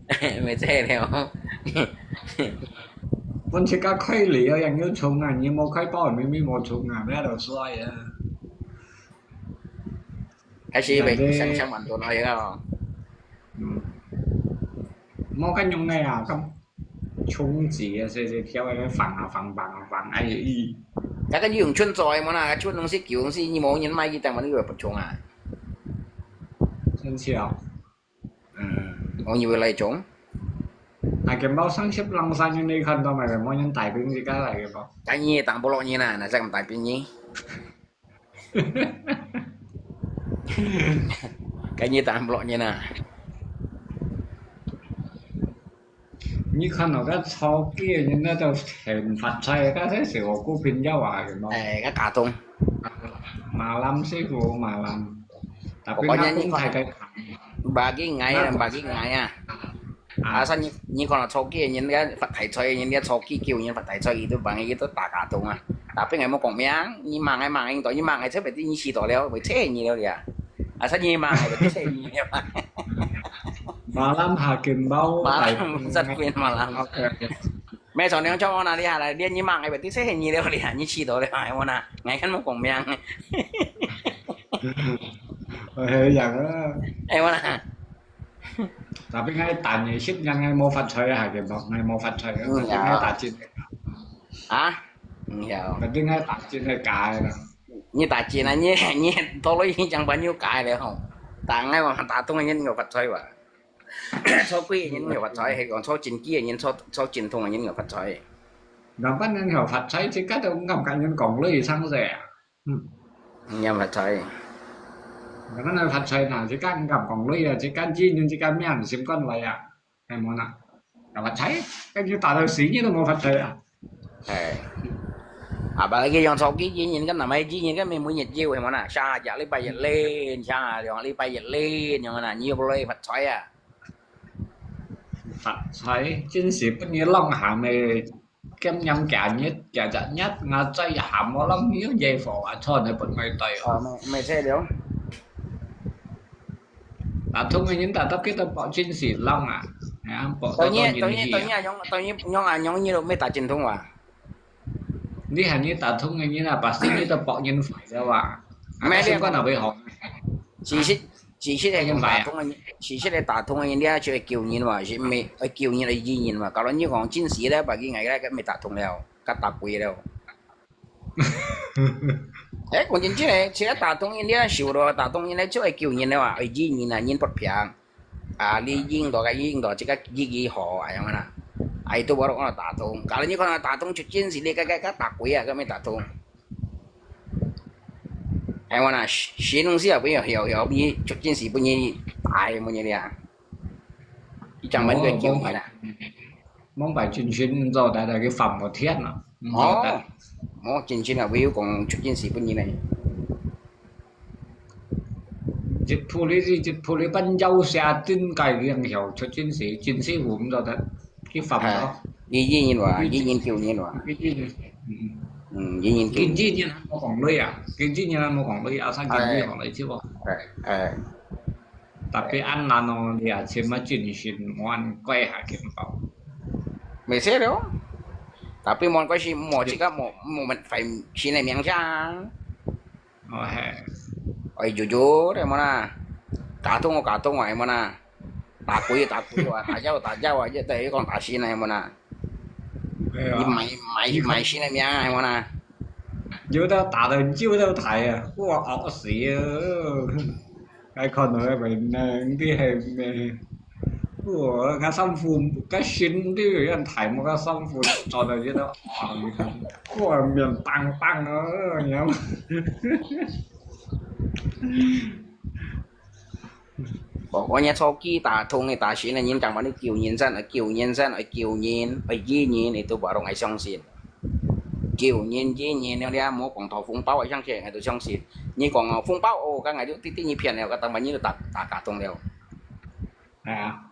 毋係這了。分自家開了，又有蟲啊，你無開包，明明無蟲啊，不要亂說啊。還是會想想蠻多那個哦。嗯。無恁樣个啊，咁。 衝擊啊，細細條个，放啊放，放啊放，哎咦。該个你用錢做个無啦，錢東西舊東西，你無人買佢，當然你會不衝啊。真係哦。嗯，我以為來衝。啊，錢包三十零三年你看到沒？無人帶兵自家來个無？但你打不落人啊，那這樣帶兵呢？ 該你打不落人啊。你看到該草根人那都很發財，該係我股票啊，有無？哎，該卡通。馬蘭師傅，馬蘭。Tapi pokoknya你看，bagi ngai啊，bagi ngai啊。 啊。Asal你，你看到草根人，人家發大財，人家草根叫人發大財，佢都幫佢都打卡通啊。Tapi ngai無講名，你罵ngai罵ngai，你罵ngai，這berarti你試到了，會切你了呀。Asal你罵ngai，會切你了。Malam hakim bau，malam，再見malam。OK，OK。沒錯，你講我哪裡下來，連你罵ngai，berarti切你了呀，你試到了，哎，我那，ngai kan無講名。哎呀。哎，我那。 Tapi ngai tanya，實際上ngai無發財啊，係無？Ngai無發財啊，嗯，berarti ngai打進去。啊？嗯，有。Berarti ngai打進去假个啦。你打進啊，你，你到了已經將朋友假了吼。但ngai話打通个人有發財哇。做鬼个人有發財，係講做正經个人，做，做正統个人有發財。Kapan人有發財，自家都毋敢同人講類相似啊。 嗯。你有發財。Kapan發財哪，自家毋敢講類啊，自家知人自家命心肝來啊，係無啦？有發財，跟住打到死你都無發財啊。係。Apalagi用手機知人，跟那麼知人，跟每每日有，係無啦？下個禮拜一輪，下兩個禮拜一輪，有無啦？你又毋會發財啊？發財，真係分你浪行个。 經驗幾日，幾隻日，𠊎再喊我摎你有嘢貨啊，賺你分𠊎對哦。哦，無，無錯了。打通个人打到幾多百千四浪啊，哎呀，百多多人去啊。等於，等於，等於，用，等於用啊，用你都無打進通哇？你喊你打通个人啊，把生意都百人壞了哇。啊，無了。相關哪會好？其實 其實係講打通个人，其實係打通个人，你愛就係救人嘛，係毋係？愛救人，愛醫人嘛。假如你講真實咧，把佢挨个，該毋係打通了，該打鬼了。誒，講真正个，其實打通人，你愛修到打通人咧，就係救人了嘛，愛醫人啊，人發病啊，你應到該應到，這個醫醫好啊，樣啊。啊，佢都無講打通。假如你講打通就真實咧，該該該打鬼啊，該毋係打通。 哎，𠊎那，新東西啊，不要，要，要，你出真實不願意，哎，不願意啊。一張門就救你啦。望擺真心做得，佢放無天啊，毋做得。哦，哦，真心啊，不要講出真實不願意。一步你，一步你，半朝下真該樣曉出真實，真實毋做得。 去發咯。哎，醫人哇，醫人救人哇。醫人，嗯。嗯，醫人救人。經紀人還無講鐳啊，經紀人還無講鐳啊，上經紀行來接哦。哎，哎。Tapi恁難哦，你啊，千萬真心，無恁乖下緊包。無事了。Tapi無關係，莫自家莫，莫，莫，phải xin lại miệng chứ. 哦，嘿。哎，jujur，係無啦？打通就打通啊，係無啦？打鬼就打鬼啊，打妖就打妖啊，一定要講打先啊，係無啦？係啊。你買，買，買先个名啊，係無啦？有得打到朝都睇啊，哇，惡死啊！該看到个咪靚啲係咩？ 哇，該衫褲，該線都有人睇，無該衫褲著到這個，哇，你看，哇，面當當啊，你看。哦，𠊎若坐機打通个打線个人，正話你救人先，愛救人先，愛救人，愛醫人，你都無愛相信。救人醫人了了，莫講討紅包个相信，𠊎都相信。你講哦，紅包哦，該𠊎就滴滴你騙了，該等下你就打打卡通了。係啊，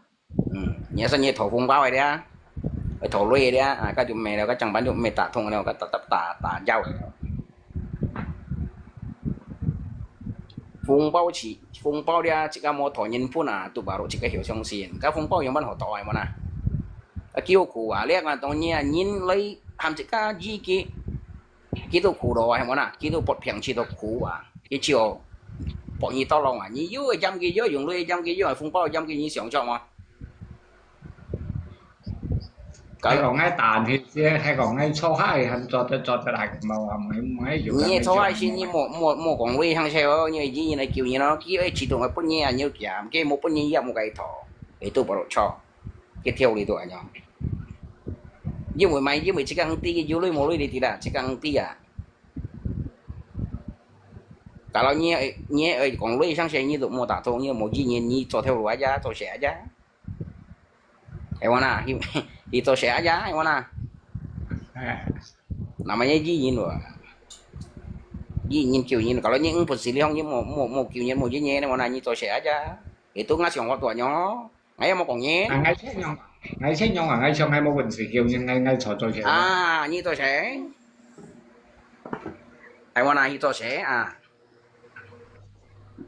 嗯，你係你討紅包个了，愛討鐳个了，啊，該就毋係了，該正話就毋係打通了，該打打打打擾了。紅包是紅包了，自家無討人分啊，都baru自家曉相信。該紅包樣般好討係無啦？啊，救苦啊！你看當年啊，人來喊自家醫佢，佢都苦咯，係無啦？佢都發病，佢都苦啊，佢就發你到浪啊！你又會嫌佢，又用鐳嫌佢，又紅包嫌佢，你想像無？係講愛打鐵先，係講愛坐下，還做得做得來，無啊，毋係毋係有。你坐下先，你莫莫莫講鐳向勢哦，你醫人來救人咯，佢愛自動會分你啊，你要驚，佢無分你也無該討，你都無落錯，佢條理都恁樣。因為買，因為自家毋知，有鐳無鐳你知啦，自家毋知啊。Kalau你你愛講鐳向勢，你都莫打通，你無醫人，你做頭路啊，做事啊。 係無啦？佢佢做事啊，係無啦？哎，那麼你醫人喎，醫人救人，kalau你毋本事，你講你無無無救人，無醫人，係無啦？你做事啊，你都𠊎想法多樣咯，𠊎也無講你。啊，𠊎先用，𠊎先用啊，𠊎想𠊎無本事，叫人𠊎𠊎坐坐先。啊，你做事，係無啦？你做事啊，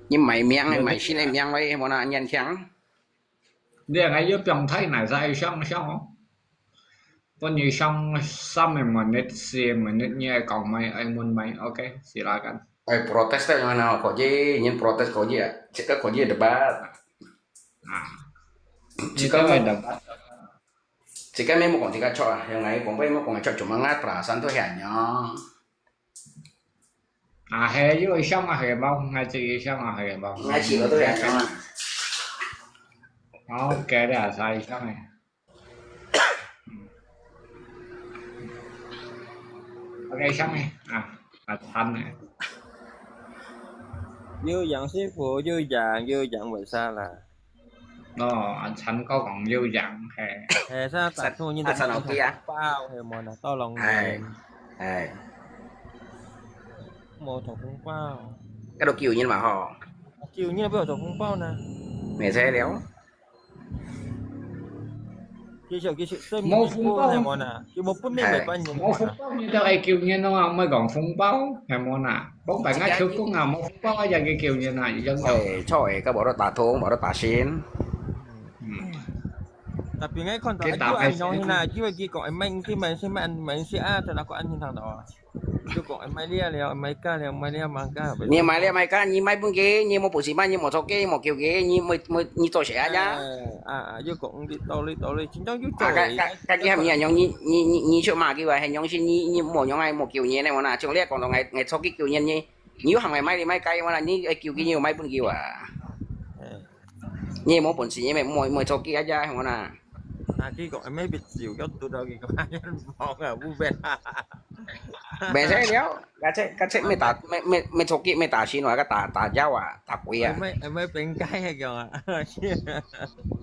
你賣命，賣身个命喂，係無啦？你聽。 你係有放太耐在想想哦，分你想三個minute、四個minute，你愛講咩，愛問咩，OK，silakan。哎，protes tu yang mana kau je, nyen protes kau je, cakap kau je debat. 啊，自家你都會等吧？自家memang講自家錯啊，yang ngai講memang講錯，cuma ngai perasaan tu hanya. 啊，係，有想啊，係無？𠊎自己想啊，係無？Ngai sila tu hanya. OK，你啊，晒想誒。OK，想誒，啊，啊，慘誒。又養師傅，又養又養為啥啦？哦，啊，慘哥講有養，係。係，啥打通你啊，慘老弟啊。包係無拿到龍哎年，哎，無討紅包。該都救人嘛吼，救你不要討紅包呢？沒錯了。繼續繼續，生無紅包係無呢？佢無分你哎袂分人無紅包你都愛救人咯，毋好講紅包，係無啦？講白𠊎求工啊，無紅包啊，也叫救人啊，一樣。哎，錯誒，該無得打通，無得打線。嗯，特別𠊎看到佢打阿舅恁樣啦，叫佢講，哎，買去買去買買去啊，就那個安心堂到啊。就講，哎，買了了，買價了，買了買價。你買了買價，你買分佢，你無本事買，你無坐機，無救佢，你無無你做事啊呀？啊啊，又講你道理道理，真正又做啊，該該該你喊你用你你你你出馬佢話，係用心你你無用啊，無救人个嘛啦，像你講到𠊎𠊎坐機救人呢，你又喊𠊎買你買價嘛啦，你愛救佢，你又買分佢啊？你無本事，你咪莫莫坐機啊呀，係嘛啦？啊，佢講，哎，買別酒，要讀到佢講，哎呀，忙啊，烏白啊。袂使了，該隻該隻咩打咩咩咩坐機咩打線話，該打打妖啊，打鬼啊，哎，買哎買冰街啊，講啊。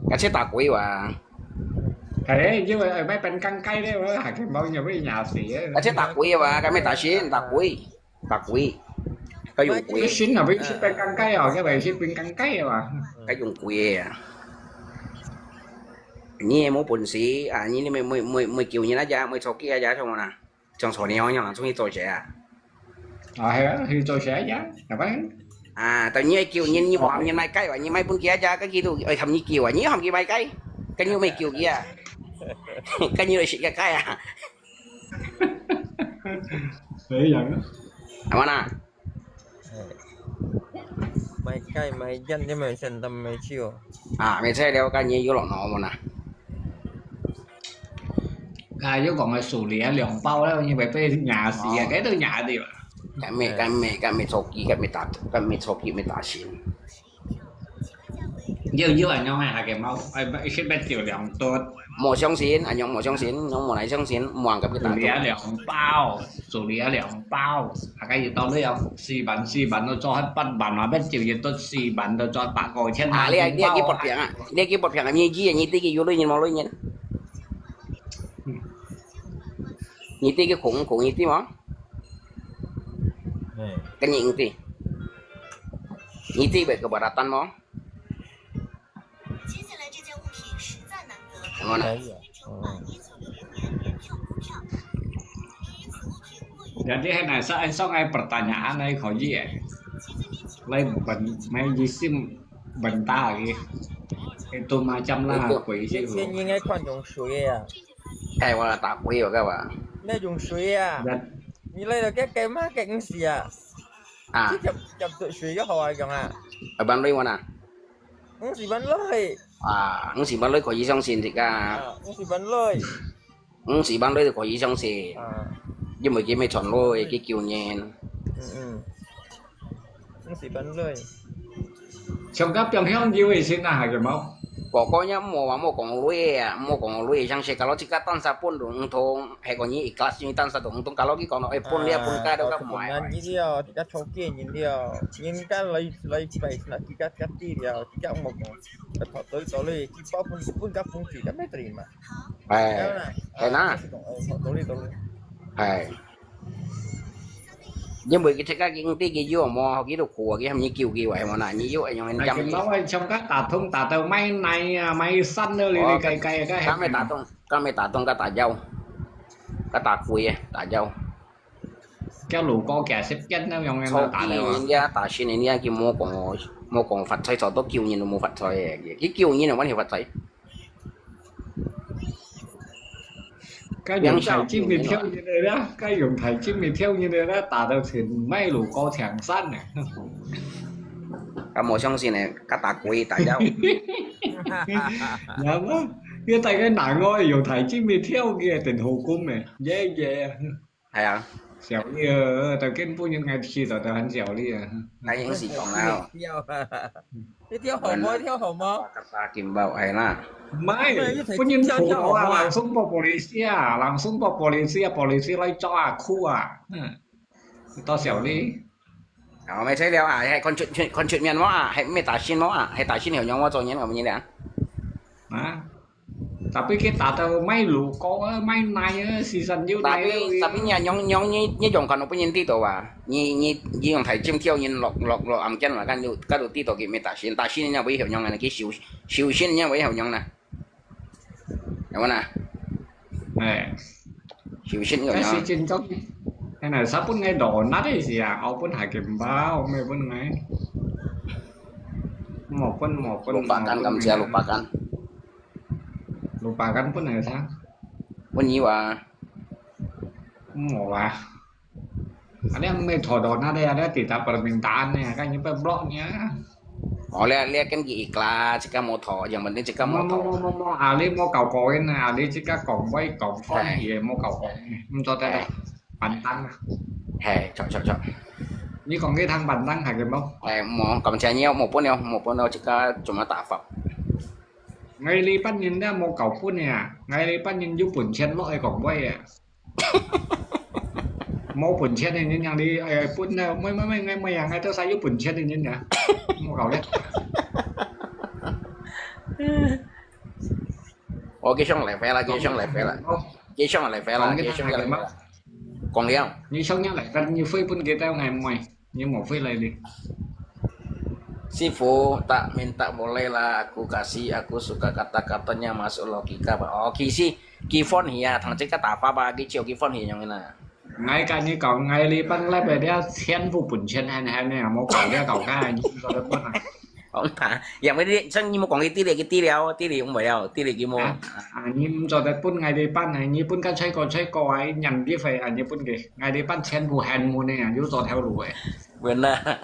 該隻打鬼話，係，因為愛買冰乾雞咧，我還見冇有咩廿四啊。該隻打鬼話，該咩打線打鬼，打鬼，該用鬼，你先啊，要食冰乾雞啊，因為食冰乾雞啊嘛。該用鬼个啊！你也無本事啊！你你咪咪咪咪救人啊呀，咪坐機啊呀，像嘛啦，像坐你樣樣，中意做事啊！啊，係啊，去做事啊，係咪？啊，但你愛救人，你無喊人買雞話，你買分佢啊呀，該佢都愛喊你救啊，你喊佢買雞，該你又未救佢啊，該你來食个雞啊！所以樣啊。係嘛啦？買雞買人，你們先得買酒。啊，買菜了，該你又落腦嘛啦？啊，又講个數量兩包咧，因為被壓死啊，該都壓掉啊。該咩該咩該咩坐機，該咩打，該咩坐機咩打線。有有恁樣个，還个無，哎，一息乜就兩多。無相信，恁樣無相信，樣無來相信，無人敢去打賭。煮了兩包，煮了兩包，大概有道理哦。四萬四萬都做八萬啊，乜就一到四萬都做八個千啊，你你去發病啊，你去發病啊，你知你知佢有鐳人無鐳人？你知佢空空你知無？哎，跟你知，你知佢个白rattan無？接下来这件物品实在难得，什么呢？可以啊，嗯。一九六零年原票股票。由于此物品过于 Jadi hai na sa sa ngai pertanyaan ai kau ji eh. Lai ben mai jisim benta lagi. Itu macam lah Itu, kuih sih. 这钱应该看用水的啊，哎，我打kuih我干嘛？那用水啊， Dan 你来了该该嘛该唔是啊，啊这，接接着水就好啊用啊， abang lui mana? 唔是万来， Ah, ang si Baloy ko isang sin ka. 啊，唔是万来， Ang si Baloy ko isang sin. 啊， Yung mo kimi chon lo e ki kiu nyen. 嗯嗯，唔是万来， Siyang ka piang hiang jiu e sin na ha ke mau. Pokoknya mo wa mo kong lui e, mo kong lui sang se kalau chika tan sa pun dung thong, he ko ni ikhlas ni tan sa dung thong kalau ki kono e pun lia pun ka do ka mo ai. 你了，这个抽给你了，人家来来拜那几个个地了，这个我讲，头头头嘞，几包分分个分几个没得嘛。 Ai, hai na. 头头嘞头嘞。 Ai. Ni mo ki chika ki ti ki yo mo ki do ko ki ham ni kiu ki wa mo na ni yo e yong en Ai jam ke ni. Mau ai chong ka ta thong ta tao mai nai a mai san le le kai kai ka. Ka me ta tong, ka me ta tong ka ta yau. Ka ta kui e, ta yau. Ka lu ko kia sep ken na yong en Cho ta ki le. India, ta shin India ki mo kong, mo kong fat choi cho to kiu ni mo fat choi e. Ki kiu ni no wan hi fat choi. 該用大金嘅挑人嚟啦，該用大金嘅挑人嚟啦，打到全米路過長山啊！ Ka mo相信e, ka ta kui ta yau. 有啊，因為大家難愛用大金嘅挑嘅，定好工嘅，耶耶啊！係啊，小麗啊，就根本應該知道就很小麗啊。那應是講啦。一條好無？一條好無？ Ka ta kim bao, hay na. 唔係，本人土佬啊，人送到polisi啊，人送到polisi啊，polisi來抓啊，酷啊，嗯，到小麗。 Ako may chay liao ah, hay kon chut kon chut mian mo ah, hay may tasin mo ah, hay tasin hiu nyong mo cho nyen ko nyen ah. 啊，tapi kita tahu mai luko ah, mai nai ah, season you nai Tapi tapi nya nyong nyong ni ni jong kan pun nyen ti to ah. Ni ni ni jong thai chim thiau nyen lok lok lok am kian ma kan yu ka du ti to ki may tasin, tasin nya wi hiu nyong na ki siu siu sin nya wi hiu nyong na. Yang mana? Eh, Siu sin ko kasi nyong. Chin Kong, ano, sa pun ngai donat eh siya, o pun hakim ba, o may pun ngai. Mo pun mo pun. Lupakan kam siya lupakan. Lupakan pun ngai sa. Pun ni wa. Mo wa. Ano ang may todo na de, ano tita permintaan niya, kanya pa block niya. Mo le le kan ki ikla, chika mo tho, yang penting chika Mo mo mo mo tho. mo mo, ali mo kau kau na, ali chika kong bai kong kong ye mo kau kong, mo to ta pantang. Hey, chok chok chok. Ni kong ke thang pantang hakim mo. Hey, mo kam cha nyeo, mo pun yo, mo pun yo chika cuma ta fap. Ngai li pan yin da mo kau pun ya, ngai li pan yin yu pun chen lo ai kong bai ya. Mo pun chen ni yin yang li ai pun na, mai mai mai ngai mai yang ngai to sa yu pun chen ni yin ya. Mo kau le. Ủa, cái sông lại phải là cái sông lại phải là cái sông lại phải là cái sông lại phải là. Còn đi không? Ni sông yang lai kan ni fei pun ke tao ngai mai. Ni mo fei lai li. Sifu, tak minta boleh lah aku kasih, aku suka kata-katanya masuk logika. Pak. Oh, kisi, kifon hia, thằng chắc cái tạp pháp ba cái chiều kifon hia nhung na. Ngai ka ni kau ngai li pan lai pe dia chen fu pun chen han han ne mo kau dia kau ka ni so de pun. Không ta, yang cái đi, sang ni mo còn cái tí lệ cái tí lệ, tí lệ không phải đâu, tí lệ cái mo. Ah, ni mo so de pun ngai li pan ni pun ka chai ko chai ko ai nyan di fei ni pun ke. Ngai li pan chen fu han mo ne yu so theo lu eh. Quên na.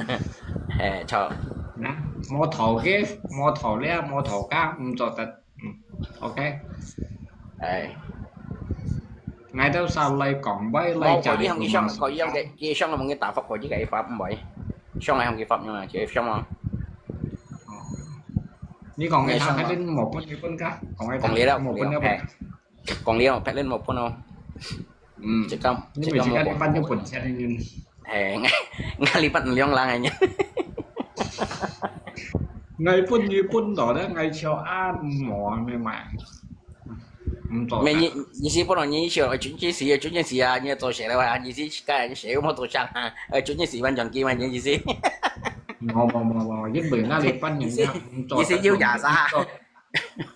Hè, cho. Na, mo thau ke, mo thau le, mo thau ka, mo so de. Ok. Ai. Ngai tao sa lai kong bai lai Mau cha có gì li không cái sông, có gì không cái, cái sông là một cái tạp pháp, có gì cái pháp không vậy? Sông này không cái pháp nhưng mà chỉ sông không? 你講个他，佢無分你分家，講个講了，無分你分。講了，別人無分哦。嗯，這個，你每次家你分就分錢的人。係，𠊎，𠊎禮拜兩零个人。𠊎分你分到咧，𠊎笑啊，無啊，明白？毋做。咩意意思不能你笑，準準時啊，準準時啊，你做事了啊，意思係該你寫又無做上啊，呃，準準時完全機嘛，你意思？無無無無，因為𠊎禮拜人家毋做。意思有假啥？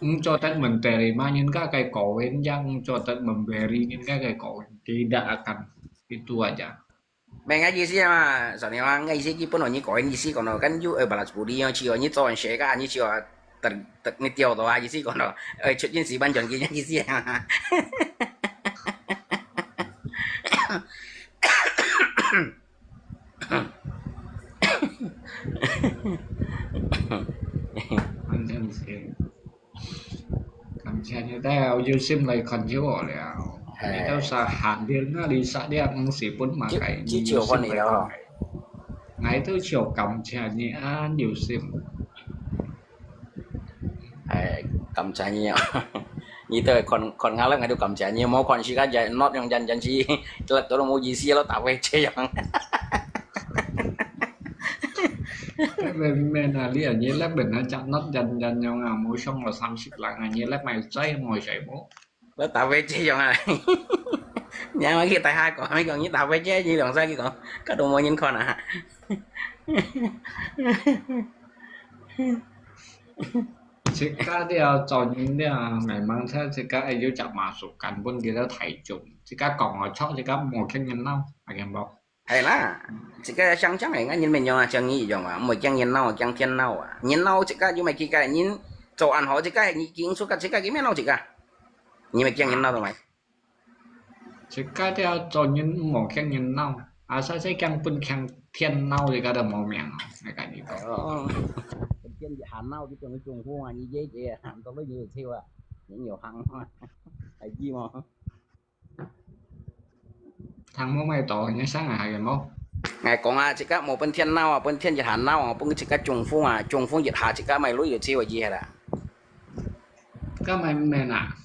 Engkau tak memberi mah nyin ka kai kawin, yang engkau tak memberi nyin ka kai kawin. Tidak akan. Itu aja. Mengah isi mah, soalnya mah nggak isi ki pun onyi kawin isi kono kan yu eh balas budi yang cio nyi tuan sheka nyi cio ter ter nyi tio to ah isi kono eh cut nyin si ban jon ki nyi isi. Anjing sih. Kamsianya teh, ujung sim lai kan jiwa liao. Hai. Itu sa hadir na li sa dia ngsi pun makai. Jiu jiu kan liao. Ngai tu jiu kamsianya an yu sim. 哎，感謝你啊！你都看看下了，我都感謝你，無看時間就not用人人是，都都無意思咯，打飛車樣。Mẹ mẹ na lia ni lek ben na chak not jan jan yong a mo shong lo 三十 lang a ni lek mai chai mo chai mo. 都打飛車樣啊！你阿媽去大下講，你講你打飛車，你兩三句講，佢都無人看啊！自家都要做人了，慢慢才自家愛有隻馬術，根本佢都太重。自家講啊，吵自家無聽人鬧，阿健無？ 係啦，自家想像个，𠊎人民樣啊，像你一樣啊，毋會驚人鬧，驚天鬧啊。人鬧自家又毋係去个，人做恁好自家，你驚出个自家，佢毋鬧自家。你毋係驚人鬧做咩？自家都要做人，毋好驚人鬧。啊，啥事驚分驚天鬧，自家都無命啊，𠊎跟你講。哦，天一下鬧就變成中風啊，你姐姐啊，到尾你有笑啊，你有行啊，係知無？ 聽無麼个道，你想啊，還有無？𠊎講啊，自家無分天鬧啊，分天一下鬧啊，分自家中風啊，中風一下自家買鐳有錢个意思啦。該買咩啊？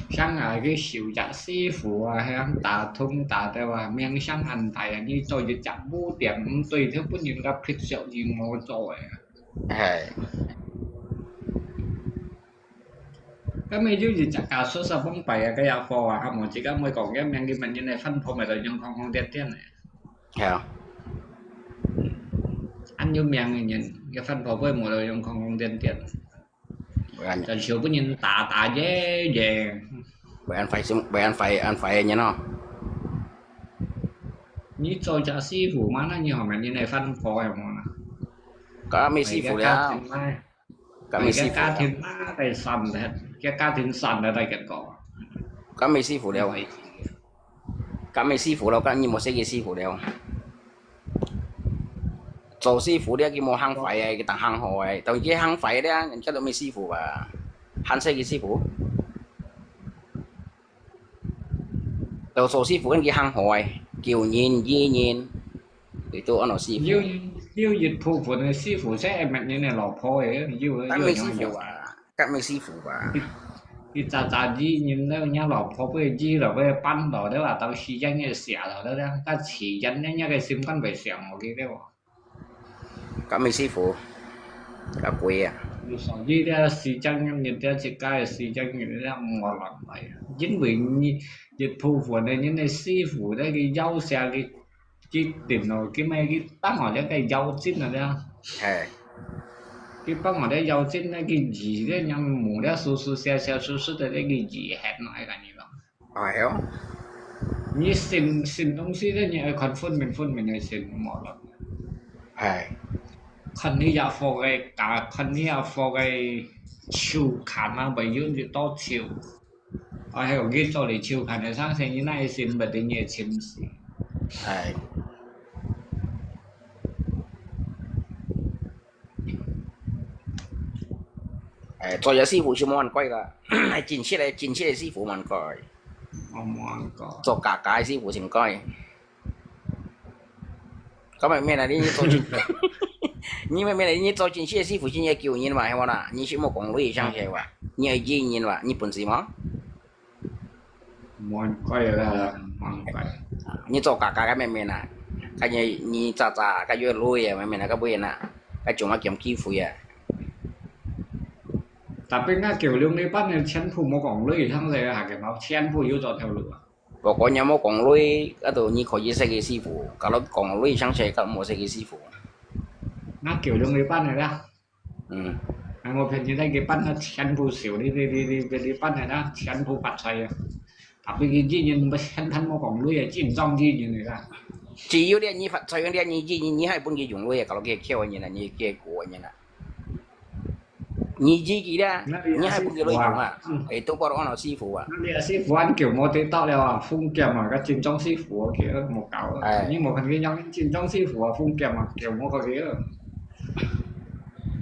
想啊，去修隻師傅啊，還打通打掉啊，名聲恁大啊，你做一隻無點毋對，就分人家撇笑你無做个啊。係。 該麼有一隻家屬煞崩敗啊，該也好啊，還無自家會講个名，佢問人个飯泡乜都用空空點點个。係啊。恁有名个人，个飯泡會無都用空空點點。會恁，就受分人打打耶耶。會恁壞心，會恁壞，恁壞个人哦。你做隻師傅嘛，那你後面人个飯泡有無啦？該沒師傅了。 該沒師傅了。家庭嘛，該散了，該家庭散了，來結果。該沒師傅了。該沒師傅了，該你無識个師傅了。做師傅了，佢無行壞个，佢當行好个，到佢行壞了，人家都沒師傅啊，還識个師傅。 到做師傅跟佢行好个，救人、醫人，佢都安到師傅。有有一部分个師傅係愛搣人个老婆个，有有該沒師傅啊，該沒師傅啊。佢扎扎醫人了，人老婆被醫了，被扳倒了啊，到時間也死了，了，該死人人家个心肝被想，我記得哦。 該沒師傅，該貴啊！所以這時間人家自家个時間人家無人來啊，因為你一部分个人个師傅，該个要寫个決定咯，佢乜佢幫我這个要緊啊，這樣。係。佢幫我這要緊，該个字，該樣無了，舒舒適適，舒適个該个字，很愛个你咯。 哎喲，你信信東西咧，你愛看分明分明个信，無咯。係，看你也福个家，看你也福个手看啊，袂有一多手。哎喲，佢做你手看个，相信你那一信，不定你个親事。係。 誒，做這師傅就無恁貴个，係真實个，真實个師傅無恁貴。哦，無恁貴。做假假个師傅先貴。今日咩來？你做真，你明明你做真實个師傅，真係救人嘛，係無啦？你係無講鐳上去哇？你係醫人哇？你本事無？無恁該啦，無恁該。你做假假个明明啊，个你你渣渣个有鐳啊，明明啊，个尾啊，个種啊咁機會啊。特別𠊎九龍呢班个全部無講鐳，像這个下个毛全部有做頭路啊。我講你無講鐳，該度你可以識个師傅，假如講鐳上去，个無識个師傅。那九龍呢班个啦，嗯，哎，我骗你那个班个全部少，你你你你你班个啦，全部發財啊！特別个醫人，不現在無講鐳啊，真正醫人个啦。只有咧你發財个咧，你你你你還分佢用鐳啊，搞到佢竅个人啊，你佢个人啊。你自己咧，你還分佢鐳用啊？哎，都不如安到師傅啊。那你个師傅恁久無得到了啊，封劍啊，个真正師傅啊，佢無搞啊。哎你無看佢樣真正師傅啊，封劍啊，叫無个佢啊。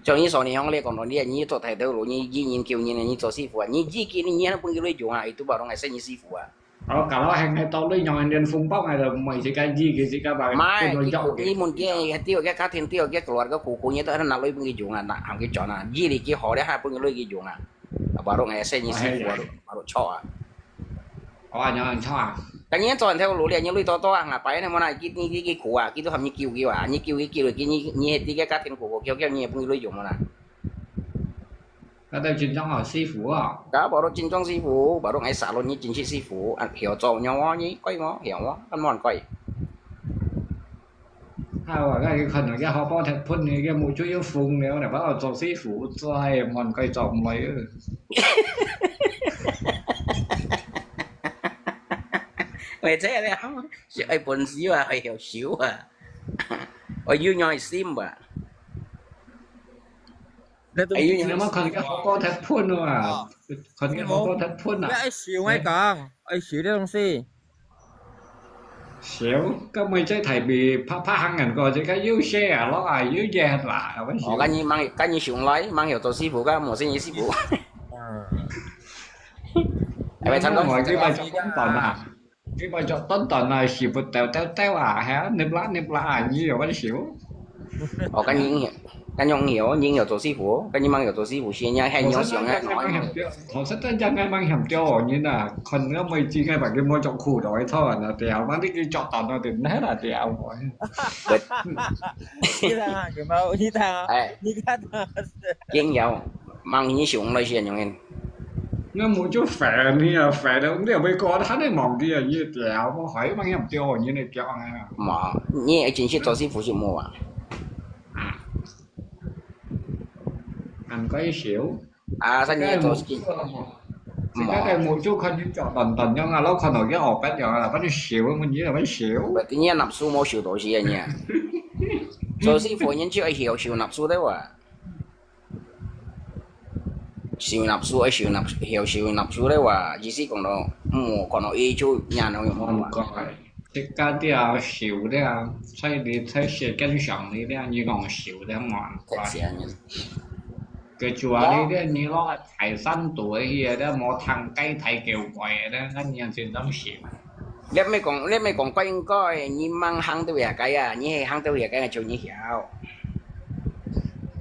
像你說你講咧，講到你你做大頭路，你醫人救人，你做師傅啊，你自己你你還分佢鐳用啊？哎，都不如係識你師傅啊。哦，搞到現在到鐳用連封包，𠊎都毋會自家醫佢自家吧。買，佢佢苦，你問佢，佢丟个家庭丟个，佢落个苦苦，你都拿鐳分佢用啊，拿行佢轉啊，醫你幾好咧，還分佢鐳佢用啊，啊，baru ngasih你師傅，baru baru cok啊。哦，恁樣錯啊！但你做人頭路咧，你鐳多多啊，ngapain你無拿佢你佢佢苦啊，佢都喊你救佢啊，你救佢救佢，你你你个家庭苦苦，叫叫你也分佢鐳用無啦？該都真正好師傅哦。Ka baru真正師傅，baru ngai salon你真係師傅，啊，曉做樣哦，你貴哦，曉哦，根本貴。啊，我个可能个好包鐵盆，你个目珠要紅了，你把我做師傅，再問佢做毋來啊。喂，這樣咧，係愛本事啊，係曉笑啊，我有樣係心吧。你都哎，有你有冇看个好包鐵盆啊？看个好包鐵盆啊？你愛笑，我講，愛笑這東西。少，今日在台北拍拍行人過，這个又share啊，落啊，又熱啦，係咪？哦，跟你忙，跟你上來，忙曉做師傅，跟無生意師傅。嗯，係咪差不多？我幾擺做短短啊，幾擺做短短啊，屎不掉掉掉啊，係啊，你啦你啦啊，你有乜笑？哦，跟你，跟用曉，你曉做師傅，跟你忙曉做師傅，先要還有想要拿。頭先真正係蠻嫌掉哦，你啊，看个妹子个把佢摸著褲袋，操人啊，掉，把你佢著到那點，那啦掉。你看，有沒有？你看啊，哎，你看啊，真曉，忙你上來先用人。那我就煩你啊，煩了，你也沒過，他那忙的啊，你掉，我還蠻嫌掉哦，你那掉啊。嘛，你真係做師傅就無啊？啊，恁該笑。啊，三年做事，自家个目珠看你著等等樣啊，老看到佢後背樣啊，反正笑，問你係乜笑？你納數無收到時啊你啊？做師傅人就愛曉收納數的哇。收納數，愛收納，曉收納數的哇，意思講到，嗯，講到伊就人都用唔嘛。該，自家都要笑的啊，在你在世間上的啊，你講笑的嘛，太邪人。佢就話你這你攞大山肚去啊，這無聽雞啼叫怪啊，這恁樣正當笑。你毋係講，你毋係講怪應該，你吂行到遐个啊，你係行到遐个就你曉。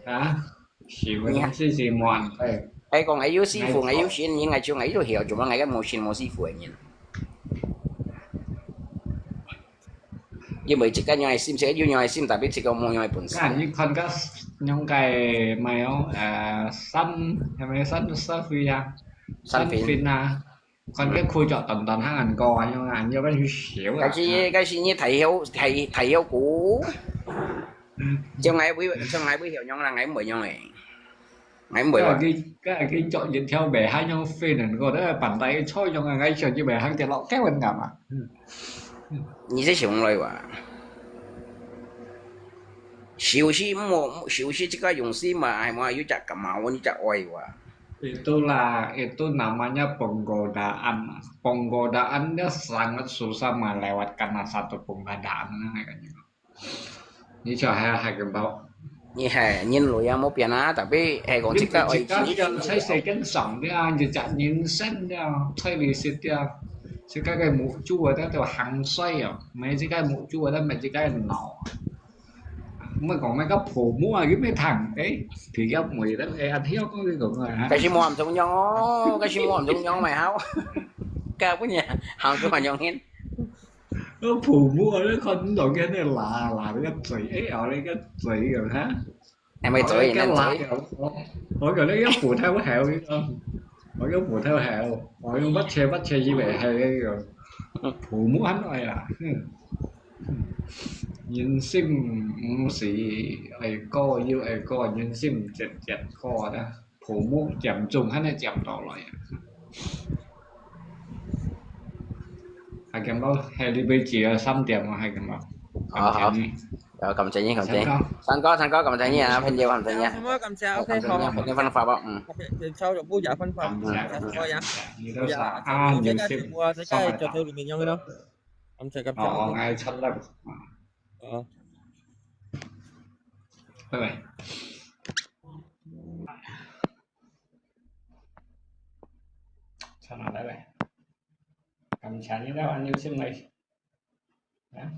啊，笑的先是無人哎。哎，講哎有師傅，哎有神，你哎就哎就曉，做麼哎个無神無師傅个人？因為自家樣个心，自家有樣个心，tapi自家無樣个本事。那你看个樣个沒有，呃，三，係咪三十歲啊？三分三分啊，看个褲著短短行人過啊，樣啊，你要不要去笑啊？但是，但是你太曉，太，太曉估。像𠊎會，像𠊎會曉樣啦，𠊎毋會樣誒。𠊎毋會話。佢，佢，佢著一條尾，還樣飛能夠，那個板帶一坐樣啊，𠊎想一尾行跌落，該穩敢啊？你這想來話，笑是莫，笑是自家用心嘛，係嘛，有隻感冒，有隻愛話。 Itulah, itu namanya penggodaan. Penggodaan dia sangat susah melewatkan satu penggodaan. 你就係，係咁樣。你係人類也無變啊，tapi係講自家愛自家人在世間上的啊，日日人生的啊，在你識的啊，自家个目珠啊，都行衰啊，沒自家目珠啊，都沒自家腦啊。毋係講那個泡沫啊，佢乜聽，誒，佢要梅了，誒，啊，聽講佢講啊，哈。該時無恁重要哦，該時無恁重要嘛，好。該不然，行出蠻容易。那泡沫啊，你看到佢那拉拉那個嘴，誒，咬那個嘴有哈。還沒嘴，我那個拉，能嘴。我我可能要補太會好，我要補太會好，我用不切不切以為係那個泡沫很愛啦，嗯。 人生毋係愛過又愛過，人生節節過啦，泡沫漸中還係漸到來啊。還感覺還有杯酒啊，三點啊，還感覺。啊，好。感謝你。好，感謝你，感謝你。三哥。三哥，三哥，感謝你啊，朋友，感謝你啊。什麼感謝？OK，好啊。朋友，分發吧，嗯。OK，人潮有不雅分發。嗯。感謝，感謝。你都是啊，啊，你這個節目啊，這個九頭裡面用的咯。 感謝，感謝。哦，哦，𠊎插入。啊。拜拜。插入，拜拜。感謝你了，你有心來。啊？